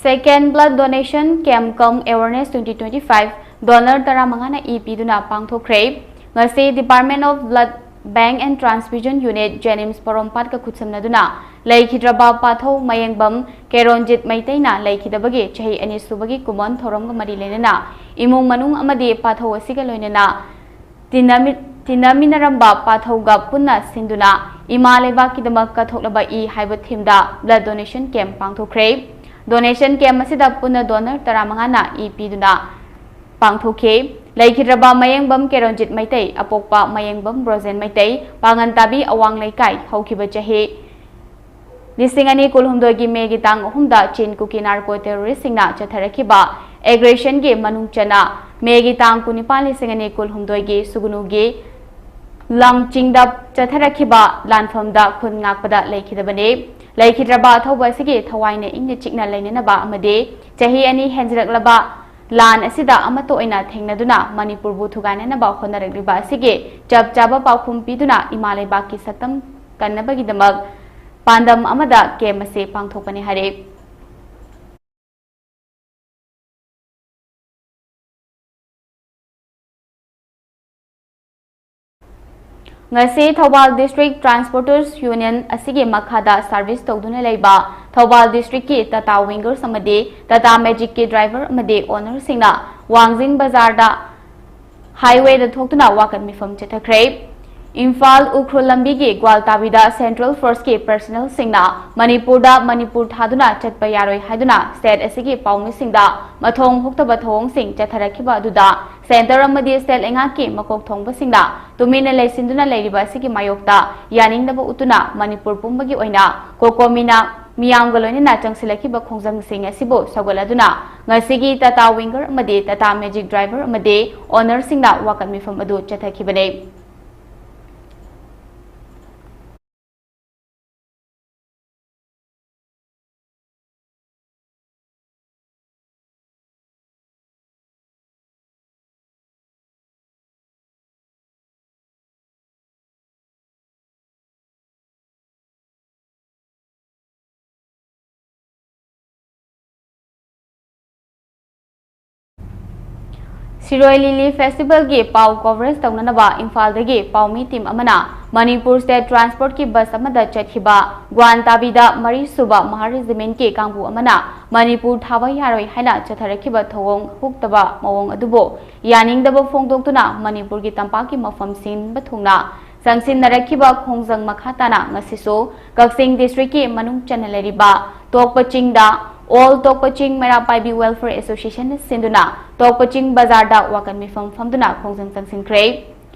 Second Blood Donation Camp cum Awareness twenty twenty-five donor ꯇꯔꯥꯃꯉꯥꯅ E ꯄꯤꯗꯨꯅ ꯄꯥꯡꯊꯣꯛꯈ꯭ꯔꯦ꯫ ꯉꯁꯤ Department of Blood Bank and Transfusion Unit, JNIMS ꯄꯣꯔꯣꯝꯄꯥꯠꯀ ꯈꯨꯠꯁꯝꯅꯗꯨꯅ ꯂꯩꯈꯤꯗ꯭ꯔꯕ ꯄꯥꯊꯧ ꯃꯌꯦꯡꯕꯝ ꯀꯦꯔꯣꯟꯖꯤꯠ ꯃꯩꯇꯩꯅ ꯂꯩꯈꯤꯗꯕꯒꯤ ꯆꯍꯤ ꯑꯅꯤ ꯁꯨꯕꯒꯤ ꯀꯨꯃꯣꯟ ꯊꯧꯔꯝꯒ ꯃꯔꯤ ꯂꯩꯅꯅ ꯏꯃꯨꯡ ꯃꯅꯨꯡ ꯑꯃꯗꯤ ꯄꯥꯊꯧ ꯑꯁꯤꯒ ꯂꯣꯏꯅꯅ ꯇꯤꯟꯅꯃꯤ-, ꯇꯤꯟꯅꯃꯤꯟꯅꯔꯝꯕ ꯄꯥꯊꯧꯒ ꯄꯨꯟꯅ ꯁꯤꯟꯗꯨꯅ ꯏꯃꯥ ꯂꯩꯕꯥꯛꯀꯤꯗꯃꯛ ꯀꯠꯊꯣꯛꯂꯕ ꯏ ꯍꯥꯏꯕ theme ꯗ blood donation camp ꯄꯥꯡꯊꯣꯛꯈ꯭ꯔꯦ꯫ Donation camp ꯑꯁꯤꯗ ꯄꯨꯟꯅ donor ꯇꯔꯥꯃꯉꯥꯅ ꯏ ꯄꯤꯗꯨꯅ ꯄꯥꯡꯊꯣꯛꯈꯤ꯫ ꯂꯩꯈꯤꯗ꯭ꯔꯕ ꯃꯌꯦꯡꯕꯝ ꯀꯦꯔꯣꯟꯖꯤꯠ ꯃꯩꯇꯩ, ꯑꯄꯣꯛꯄ ꯃꯌꯦꯡꯕꯝ ꯕ꯭ꯔꯣꯖꯦꯟ ꯃꯩꯇꯩ, ꯄꯥꯉꯟꯇꯥꯕꯤ ꯑꯋꯥꯡ ꯂꯩꯀꯥꯏ, ꯍꯧꯈꯤꯕ ꯆꯍꯤ ꯂꯤꯁꯤꯡ ꯑꯅꯤ ꯀꯨꯟꯍꯨꯝꯗꯣꯏꯒꯤ May ꯒꯤ ꯇꯥꯡ ꯑꯍꯨꯝꯗ ꯆꯤꯟ ꯀꯨꯀꯤ narco terrorist ꯁꯤꯡꯅ ꯆꯠꯊꯔꯛꯈꯤꯕ aggression ꯒꯤ ꯃꯅꯨꯡ ꯆꯟꯅ May ꯒꯤ ꯇꯥꯡ ꯀꯨꯟꯅꯤꯄꯥꯟ, ꯂꯤꯁꯤꯡ ꯑꯅꯤ ꯀꯨꯟꯍꯨꯝꯗꯣꯏꯒꯤ ꯁꯨꯒꯅꯨꯒꯤ ꯂꯥꯡꯆꯤꯡꯗ ꯆꯠꯊꯔꯛꯈꯤꯕ ꯂꯥꯟꯐꯝꯗ ꯈꯨꯟ ꯉꯥꯛꯄꯗ ꯂꯩꯈꯤꯗꯕꯅꯤ꯫ ꯂꯩꯈꯤꯗ꯭ꯔꯕ ꯑꯊꯧꯕ ꯑꯁꯤꯒꯤ ꯊꯋꯥꯏꯅ ꯏꯪꯅ ꯆꯤꯛꯅ ꯂꯩꯅꯅꯕ ꯑꯃꯗꯤ ꯆꯍꯤ ꯑꯅꯤ ꯍꯦꯟꯖꯔꯛꯂꯕ ꯂꯥꯟ ꯑꯁꯤꯗ ꯑꯃꯠꯇ ꯑꯣꯏꯅ ꯊꯦꯡꯅꯗꯨꯅ ꯃꯅꯤꯄꯨꯔꯕꯨ ꯊꯨꯒꯥꯏꯅꯅꯕ ꯍꯣꯠꯅꯔꯛꯂꯤꯕ ꯑꯁꯤꯒꯤ ꯆꯞ ꯆꯥꯕ ꯄꯥꯎꯈꯨꯝ ꯄꯤꯗꯨꯅ ꯏꯃꯥ ꯂꯩꯕꯥꯛꯀꯤ ꯁꯛꯇꯝ ꯀꯟꯅꯕꯒꯤꯗꯃꯛ ꯄꯥꯟꯗꯝ ꯑꯃꯗ ꯀꯦꯝ ꯑꯁꯤ ꯄꯥꯡꯊꯣꯛꯄꯅꯤ ꯍꯥꯏꯔꯛꯏ꯫ ꯉꯁꯤ ꯊꯧꯕꯥꯜ District Transporters Union ꯑꯁꯤꯒꯤ ꯃꯈꯥꯗ service ꯇꯧꯗꯨꯅ ꯂꯩꯕ ꯊꯧꯕꯥꯜ district ꯀꯤ Tata Wingers ꯑꯃꯗꯤ Tata Magic ꯀꯤ driver ꯑꯃꯗꯤ owner ꯁꯤꯡꯅ ꯋꯥꯡꯖꯤꯡ ꯕꯖꯥꯔꯗ highway ꯗ ꯊꯣꯛꯇꯨꯅ ꯋꯥꯀꯠ ꯃꯤꯐꯝ ꯆꯠꯊꯈ꯭ꯔꯦ꯫ ꯏꯝꯐꯥꯜ ꯎꯈ꯭ꯔꯨꯜ ꯂꯝꯕꯤꯒꯤ ꯒ꯭ꯋꯥꯜꯇꯥꯕꯤꯗ Central Force ꯀꯤ personnel ꯁꯤꯡꯅ ꯃꯅꯤꯄꯨꯔꯗ ꯃꯅꯤꯄꯨꯔ ꯊꯥꯗꯨꯅ ꯆꯠꯄ ꯌꯥꯔꯣꯏ ꯍꯥꯏꯗꯨꯅ state ꯑꯁꯤꯒꯤ ꯄꯥꯎꯃꯤꯁꯤꯡꯗ ꯃꯊꯣꯡ ꯍꯨꯛꯇꯕ ꯊꯧꯑꯣꯡꯁꯤꯡ ꯆꯠꯊꯔꯛꯈꯤꯕ ꯑꯗꯨꯗ centre ꯑꯃꯗꯤ state ꯂꯩꯉꯥꯛꯀꯤ ꯃꯀꯣꯛ ꯊꯣꯡꯕꯁꯤꯡꯅ ꯇꯨꯃꯤꯟꯅ ꯂꯩꯁꯤꯟꯗꯨꯅ ꯂꯩꯔꯤꯕ ꯑꯁꯤꯒꯤ ꯃꯥꯌꯣꯛꯇ ꯌꯥꯅꯤꯡꯗꯕ ꯎꯠꯇꯨꯅ ꯃꯅꯤꯄꯨꯔ ꯄꯨꯝꯕꯒꯤ ꯑꯣꯏꯅ COCOMI ꯅ ꯃꯤꯌꯥꯝꯒ ꯂꯣꯏꯅꯅ ꯆꯪꯁꯤꯜꯂꯛꯈꯤꯕ ꯈꯣꯡꯖꯪꯁꯤꯡ ꯑꯁꯤꯕꯨ ꯁꯧꯒꯠꯂꯗꯨꯅ ꯉꯁꯤꯒꯤ Tata Winger ꯑꯃꯗꯤ Tata Magic driver ꯑꯃꯗꯤ owner ꯁꯤꯡꯅ ꯋꯥꯀꯠ ꯃꯤꯐꯝ ꯑꯗꯨ ꯆꯠꯊꯈꯤꯕꯅꯤ꯫ ꯁꯤꯔꯣꯏ ꯂꯤꯂꯤ festival ꯒꯤ ꯄꯥꯎ coverage ꯇꯧꯅꯅꯕ ꯏꯝꯐꯥꯜꯗꯒꯤ ꯄꯥꯎꯃꯤ team ꯑꯃꯅ ꯃꯅꯤꯄꯨꯔ state transport ꯀꯤ bus ꯑꯃꯗ ꯆꯠꯈꯤꯕ ꯒ꯭ꯋꯥꯟꯇꯥꯕꯤꯗ ꯃꯔꯤ ꯁꯨꯕ Mahar Regiment ꯀꯤ ꯀꯥꯡꯕꯨ ꯑꯃꯅ ꯃꯅꯤꯄꯨꯔ ꯊꯥꯕ ꯌꯥꯔꯣꯏ ꯍꯥꯏꯅ ꯆꯠꯊꯔꯛꯈꯤꯕ ꯊꯧꯑꯣꯡ ꯍꯨꯛꯇꯕ ꯃꯑꯣꯡ ꯑꯗꯨꯕꯨ ꯌꯥꯅꯤꯡꯗꯕ ꯐꯣꯡꯗꯣꯛꯇꯨꯅ ꯃꯅꯤꯄꯨꯔꯒꯤ ꯇꯝꯄꯥꯛꯀꯤ ꯃꯐꯝ ꯁꯤꯟꯕ ꯊꯨꯡꯅ ꯆꯪꯁꯤꯟꯅꯔꯛꯈꯤꯕ ꯈꯣꯡꯖꯪ ꯃꯈꯥ ꯇꯥꯅ ꯉꯁꯤꯁꯨ ꯀꯛꯆꯤꯡ district ꯀꯤ ꯃꯅꯨꯡ ꯆꯟꯅ ꯂꯩꯔꯤꯕ ꯇꯣꯛꯄ ꯆꯤꯡꯗ All ꯇꯣꯛꯄ ꯆꯤꯡ ꯃꯩꯔꯥ ꯄꯥꯏꯕꯤ Welfare Association ꯅ ꯁꯤꯟꯗꯨꯅ ꯇꯣꯛꯄ ꯆꯤꯡ ꯕꯖꯥꯔꯗ ꯋꯥꯀꯠ ꯃꯤꯐꯝ ꯐꯝꯗꯨꯅ ꯈꯣꯡꯖꯪ ꯆꯪꯁꯤꯟꯈ꯭ꯔꯦ꯫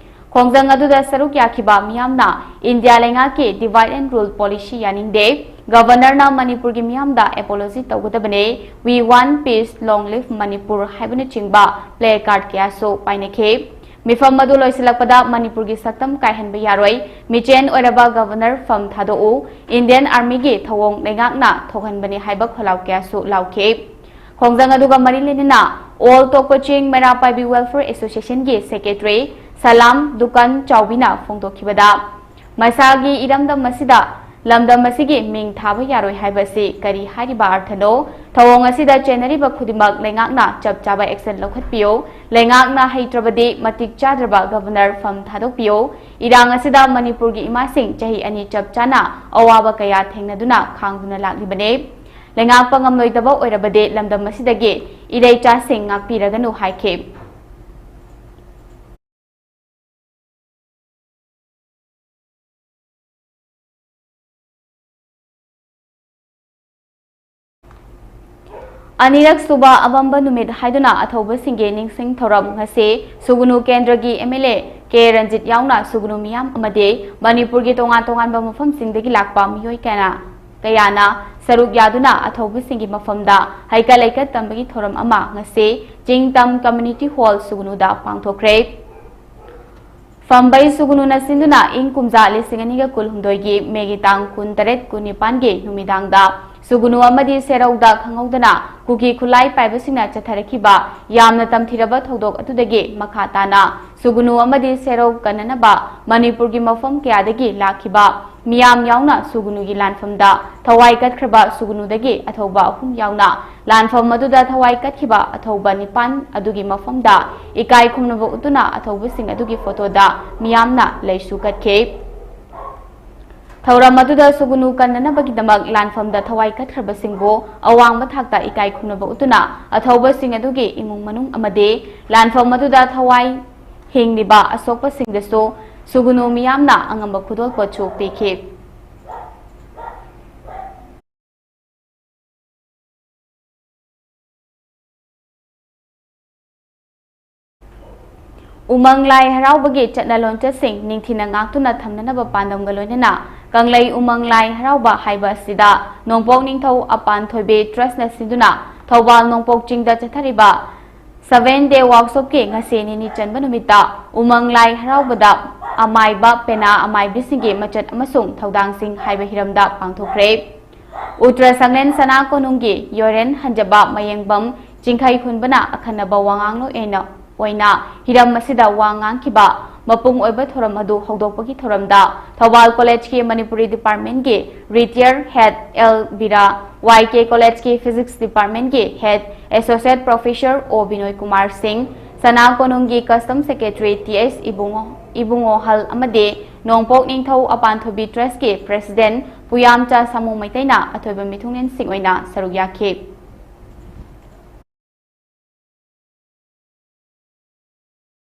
ꯈꯣꯡꯖꯪ ꯑꯗꯨꯗ ꯁꯔꯨꯛ ꯌꯥꯈꯤꯕ ꯃꯤꯌꯥꯝꯅ ꯏꯟꯗꯤꯌꯥ ꯂꯩꯉꯥꯛꯀꯤ divide and rule policy ꯌꯥꯅꯤꯡꯗꯦ, Governor ꯅ ꯃꯅꯤꯄꯨꯔꯒꯤ ꯃꯤꯌꯥꯝꯗ apology ꯇꯧꯒꯗꯕꯅꯦ, We want peace, long live Manipur ꯍꯥꯏꯕꯅꯆꯤꯡꯕ placard ꯀꯌꯥꯁꯨ ꯄꯥꯏꯅꯈꯤ꯫ ꯃꯤꯐꯝ ꯑꯗꯨ ꯂꯣꯏꯁꯤꯜꯂꯛꯄꯗ ꯃꯅꯤꯄꯨꯔꯒꯤ ꯁꯛꯇꯝ ꯀꯥꯏꯍꯟꯕ ꯌꯥꯔꯣꯏ, ꯃꯤꯆꯦꯟ ꯑꯣꯏꯔꯕ Governor ꯐꯝ ꯊꯥꯗꯣꯛꯎ, Indian Army ꯒꯤ ꯊꯧꯑꯣꯡ ꯂꯩꯉꯥꯛꯅ ꯊꯣꯛꯍꯟꯕꯅꯤ ꯍꯥꯏꯕ ꯈꯣꯜꯂꯥꯎ ꯀꯌꯥꯁꯨ ꯂꯥꯎꯈꯤ꯫ ꯈꯣꯡꯖꯪ ꯑꯗꯨꯒ ꯃꯔꯤ ꯂꯩꯅꯅ ꯑꯣꯜ ꯇꯣꯛꯄ ꯆꯤꯡ ꯃꯩꯔꯥ ꯄꯥꯏꯕꯤ ꯋꯦꯜꯐꯤꯌꯔ ꯑꯦꯁꯣꯁꯤꯌꯦꯁꯟꯒꯤ ꯁꯦꯀ꯭ꯔꯦꯇꯔꯤ ꯁꯂꯥꯝ ꯗꯨꯀꯥꯟ ꯆꯥꯎꯕꯤꯅ ꯐꯣꯡꯗꯣꯛꯈꯤꯕꯗ, ꯃꯁꯥꯒꯤ ꯏꯔꯝꯗꯝ ꯑꯁꯤꯗ ꯂꯝꯗꯝ ꯑꯁꯤꯒꯤ ꯃꯤꯡ ꯊꯥꯕ ꯌꯥꯔꯣꯏ ꯍꯥꯏꯕ ꯑꯁꯤ ꯀꯔꯤ ꯍꯥꯏꯔꯤꯕ ꯑꯔꯊꯅꯣ? ꯊꯧꯑꯣꯡ ꯑꯁꯤꯗ ꯆꯦꯟꯅꯔꯤꯕ ꯈꯨꯗꯤꯡꯃꯛ ꯂꯩꯉꯥꯛꯅ ꯆꯞ ꯆꯥꯕ ꯑꯦꯛꯁꯟ ꯂꯧꯈꯠꯄꯤꯌꯨ꯫ ꯂꯩꯉꯥꯛꯅ ꯍꯩꯇ꯭ꯔꯕꯗꯤ ꯃꯇꯤꯛ ꯆꯥꯗ꯭ꯔꯕ ꯒꯕꯔꯅꯔ ꯐꯝ ꯊꯥꯗꯣꯛꯄꯤꯌꯨ꯫ ꯏꯔꯥꯡ ꯑꯁꯤꯗ ꯃꯅꯤꯄꯨꯔꯒꯤ ꯏꯃꯥꯁꯤꯡ ꯆꯍꯤ ꯑꯅꯤ ꯆꯞ ꯆꯥꯅ ꯑꯋꯥꯕ ꯀꯌꯥ ꯊꯦꯡꯅꯗꯨꯅ ꯈꯥꯡꯗꯨꯅ ꯂꯥꯛꯂꯤꯕꯅꯤ꯫ ꯂꯩꯉꯥꯛꯄ ꯉꯝꯂꯣꯏꯗꯕ ꯑꯣꯏꯔꯕꯗꯤ ꯂꯝꯗꯝ ꯑꯁꯤꯗꯒꯤ ꯏꯔꯩꯆꯥꯁꯤꯡ ꯉꯥꯛꯄꯤꯔꯒꯅꯨ ꯍꯥꯏꯈꯤ꯫ ꯑꯅꯤꯔꯛ ꯁꯨꯕ ꯑꯃꯝꯕ ꯅꯨꯃꯤꯠ ꯍꯥꯏꯗꯨꯅ ꯑꯊꯧꯕꯁꯤꯡꯒꯤ ꯅꯤꯡꯁꯤꯡ ꯊꯧꯔꯝ ꯉꯁꯤ ꯁꯨꯒꯨꯅꯨ ꯀꯦꯟꯗ꯭ꯔꯒꯤ M L A K Ranjit ꯌꯥꯎꯅ ꯁꯨꯒꯨꯅꯨ ꯃꯤꯌꯥꯝ ꯑꯃꯗꯤ ꯃꯅꯤꯄꯨꯔꯒꯤ ꯇꯣꯉꯥꯟ ꯇꯣꯉꯥꯟꯕ ꯃꯐꯝꯁꯤꯡꯗꯒꯤ ꯂꯥꯛꯄ ꯃꯤꯑꯣꯏ ꯀꯌꯥꯅ, ꯀꯌꯥꯅ ꯁꯔꯨꯛ ꯌꯥꯗꯨꯅ ꯑꯊꯧꯕꯁꯤꯡꯒꯤ ꯃꯐꯝꯗ ꯍꯩꯀꯠ ꯂꯩꯀꯠ ꯇꯝꯕꯒꯤ ꯊꯧꯔꯝ ꯑꯃ ꯉꯁꯤ ꯆꯤꯡꯇꯝ ꯀꯝꯃ꯭ꯌꯨꯅꯤꯇꯤ ꯍꯣꯜ ꯁꯨꯒꯨꯅꯨꯗ ꯄꯥꯡꯊꯣꯛꯈ꯭ꯔꯦ꯫ ꯐꯝꯕꯩ ꯁꯨꯒꯨꯅꯨꯅ ꯁꯤꯟꯗꯨꯅ ꯏꯪ ꯀꯨꯝꯖꯥ ꯂꯤꯁꯤꯡ ꯑꯅꯤꯒ ꯀꯨꯟꯍꯨꯝꯗꯣꯏꯒꯤ ꯃꯦꯒꯤ ꯇꯥꯡ ꯀꯨꯟꯇꯔꯦꯠ, ꯀꯨꯟꯅꯤꯄꯥꯟꯒꯤ ꯅꯨꯃꯤꯗꯥꯡꯗ ꯁꯨꯒꯨꯅꯨ ꯑꯃꯗꯤ ꯁꯦꯔꯧꯗ ꯈꯪꯍꯧꯗꯅ ꯀꯨꯀꯤ ꯈꯨꯠꯂꯥꯏ ꯄꯥꯏꯕꯁꯤꯡꯅ ꯆꯠꯊꯔꯛꯈꯤꯕ ꯌꯥꯝꯅ ꯇꯝꯊꯤꯔꯕ ꯊꯧꯗꯣꯛ ꯑꯗꯨꯗꯒꯤ ꯃꯈꯥ ꯇꯥꯅ ꯁꯨꯒꯨꯅꯨ ꯑꯃꯗꯤ ꯁꯦꯔꯧ ꯀꯟꯅꯅꯕ ꯃꯅꯤꯄꯨꯔꯒꯤ ꯃꯐꯝ ꯀꯌꯥꯗꯒꯤ ꯂꯥꯛꯈꯤꯕ ꯃꯤꯌꯥꯝ ꯌꯥꯎꯅ ꯁꯨꯒꯨꯅꯨꯒꯤ ꯂꯥꯟꯐꯝꯗ ꯊꯋꯥꯏ ꯀꯠꯈ꯭ꯔꯕ ꯁꯨꯒꯨꯅꯨꯗꯒꯤ ꯑꯊꯧꯕ ꯑꯍꯨꯝ ꯌꯥꯎꯅ ꯂꯥꯟꯐꯝ ꯑꯗꯨꯗ ꯊꯋꯥꯏ ꯀꯠꯈꯤꯕ ꯑꯊꯧꯕ ꯅꯤꯄꯥꯟ ꯑꯗꯨꯒꯤ ꯃꯐꯝꯗ ꯏꯀꯥꯏ ꯈꯨꯝꯅꯕ ꯎꯠꯇꯨꯅ ꯑꯊꯧꯕꯁꯤꯡ ꯑꯗꯨꯒꯤ ꯐꯣꯇꯣꯗ ꯃꯤꯌꯥꯝꯅ ꯂꯩꯁꯨ ꯀꯠꯈꯤ꯫ ꯊꯧꯔꯝ ꯑꯗꯨꯗ ꯁꯨꯒꯨꯅꯨ ꯀꯟꯅꯅꯕꯒꯤꯗꯃꯛ ꯂꯥꯟꯐꯝꯗ ꯊꯋꯥꯏ ꯀꯠꯈ꯭ꯔꯕꯁꯤꯡꯕꯨ ꯑꯋꯥꯡꯕ ꯊꯥꯛꯇ ꯏꯀꯥꯏ ꯈꯨꯝꯅꯕ ꯎꯠꯇꯨꯅ ꯑꯊꯧꯕꯁꯤꯡ ꯑꯗꯨꯒꯤ ꯏꯃꯨꯡ ꯃꯅꯨꯡ ꯑꯃꯗꯤ ꯂꯥꯟꯐꯝ ꯑꯗꯨꯗ ꯊꯋꯥꯏ ꯍꯤꯡꯂꯤꯕ ꯑꯁꯣꯛꯄꯁꯤꯡꯗꯁꯨ ꯁꯨꯒꯨꯅꯨ ꯃꯤꯌꯥꯝꯅ ꯑꯉꯝꯕ ꯈꯨꯗꯣꯜꯄꯣꯠꯁꯨ ꯄꯤꯈꯤ꯫ ꯎꯃꯪ ꯂꯥꯏ ꯍꯔꯥꯎꯕꯒꯤ ꯆꯠꯅ ꯂꯣꯟꯆꯠꯁꯤꯡ ꯅꯤꯡꯊꯤꯅ ꯉꯥꯛꯇꯨꯅ ꯊꯝꯅꯅꯕ ꯄꯥꯟꯗꯝꯒ ꯂꯣꯏꯅꯅ ꯀꯪꯂꯩ ꯎꯃꯪ ꯂꯥꯏ ꯍꯔꯥꯎꯕ ꯍꯥꯏꯕ ꯑꯁꯤꯗ ꯅꯣꯡꯄꯣꯛ ꯅꯤꯡꯊꯧ ꯑꯄꯥꯟ ꯊꯣꯏꯕꯤ ꯇ꯭ꯔꯁꯅ ꯁꯤꯟꯗꯨꯅ ꯊꯧꯕꯥꯜ ꯅꯣꯡꯄꯣꯛ ꯆꯤꯡꯗ ꯆꯠꯊꯔꯤꯕ Seven Day Workshopꯀꯤ ꯉꯁꯤ ꯅꯤꯅꯤ ꯆꯟꯕ ꯅꯨꯃꯤꯠꯇ ꯎꯃꯪ ꯂꯥꯏ ꯍꯔꯥꯎꯕꯗ ꯑꯃꯥꯏꯕ ꯄꯦꯅꯥ ꯑꯃꯥꯏꯕꯤꯁꯤꯡꯒꯤ ꯃꯆꯠ ꯑꯃꯁꯨꯡ ꯊꯧꯗꯥꯡꯁꯤꯡ ꯍꯥꯏꯕ ꯍꯤꯔꯝꯗ ꯄꯥꯡꯊꯣꯛꯈ꯭ꯔꯦ꯫ ꯎꯇ꯭ꯔ ꯁꯪꯂꯦꯟ ꯁꯅꯥ ꯀꯣꯅꯨꯡꯒꯤ ꯌꯣꯔꯦꯟ ꯍꯟꯖꯕ ꯃꯌꯦꯡꯕꯝ ꯆꯤꯡꯈꯩ ꯍꯨꯟꯕꯅ ꯑꯈꯟꯅꯕ ꯋꯥꯉꯥꯡꯂꯣꯏ ꯑꯣꯏꯅ ꯑꯣꯏꯅ ꯍꯤꯔꯝ ꯑꯁꯤꯗ ꯋꯥ ꯉꯥꯡꯈꯤꯕ ꯃꯄꯨꯡ ꯑꯣꯏꯕ ꯊꯧꯔꯝ ꯑꯗꯨ ꯍꯧꯗꯣꯛꯄꯒꯤ ꯊꯧꯔꯝꯗ ꯊꯧꯕꯥꯜ ꯀꯣꯂꯦꯖꯀꯤ ꯃꯅꯤꯄꯨꯔꯤ ꯗꯤꯄꯥꯔꯠꯃꯦꯟꯒꯤ ꯔꯤꯇꯤꯌꯔ ꯍꯦꯗ ꯑꯦꯜ ꯕꯤꯔꯥ, ꯋꯥꯏ ꯀꯦ ꯀꯣꯂꯦꯖꯀꯤ ꯐꯤꯖꯤꯛꯁ ꯗꯤꯄꯥꯔꯠꯃꯦꯟꯒꯤ ꯍꯦꯗ ꯑꯦꯁꯣꯁꯤꯌꯦꯠ ꯄ꯭ꯔꯣꯐꯦꯁꯔ ꯑꯣ ꯕꯤꯅꯣꯏ ꯀꯨꯃꯥꯔ ꯁꯤꯡ, ꯁꯅꯥ ꯀꯣꯅꯨꯡꯒꯤ ꯀꯁꯇꯝ ꯁꯦꯀ꯭ꯔꯦꯇꯔꯤ ꯇꯤ ꯑꯦꯁ ꯏꯕꯨꯡꯉꯣ, ꯏꯕꯨꯡꯉꯣꯍꯜ ꯑꯃꯗꯤ ꯅꯣꯡꯄꯣꯛ ꯅꯤꯡꯊꯧ ꯑꯄꯥꯟꯊꯣꯏꯕꯤ ꯇ꯭ꯔꯁꯀꯤ ꯄ꯭ꯔꯦꯁꯤꯗꯦꯟ ꯄꯨꯌꯥꯝꯆꯥ ꯁꯥꯃꯨ ꯃꯩꯇꯩꯅ ꯑꯊꯣꯏꯕ ꯃꯤꯊꯨꯡꯂꯦꯟꯁꯤꯡ ꯑꯣꯏꯅ ꯁꯔꯨꯛ ꯌꯥꯈꯤ꯫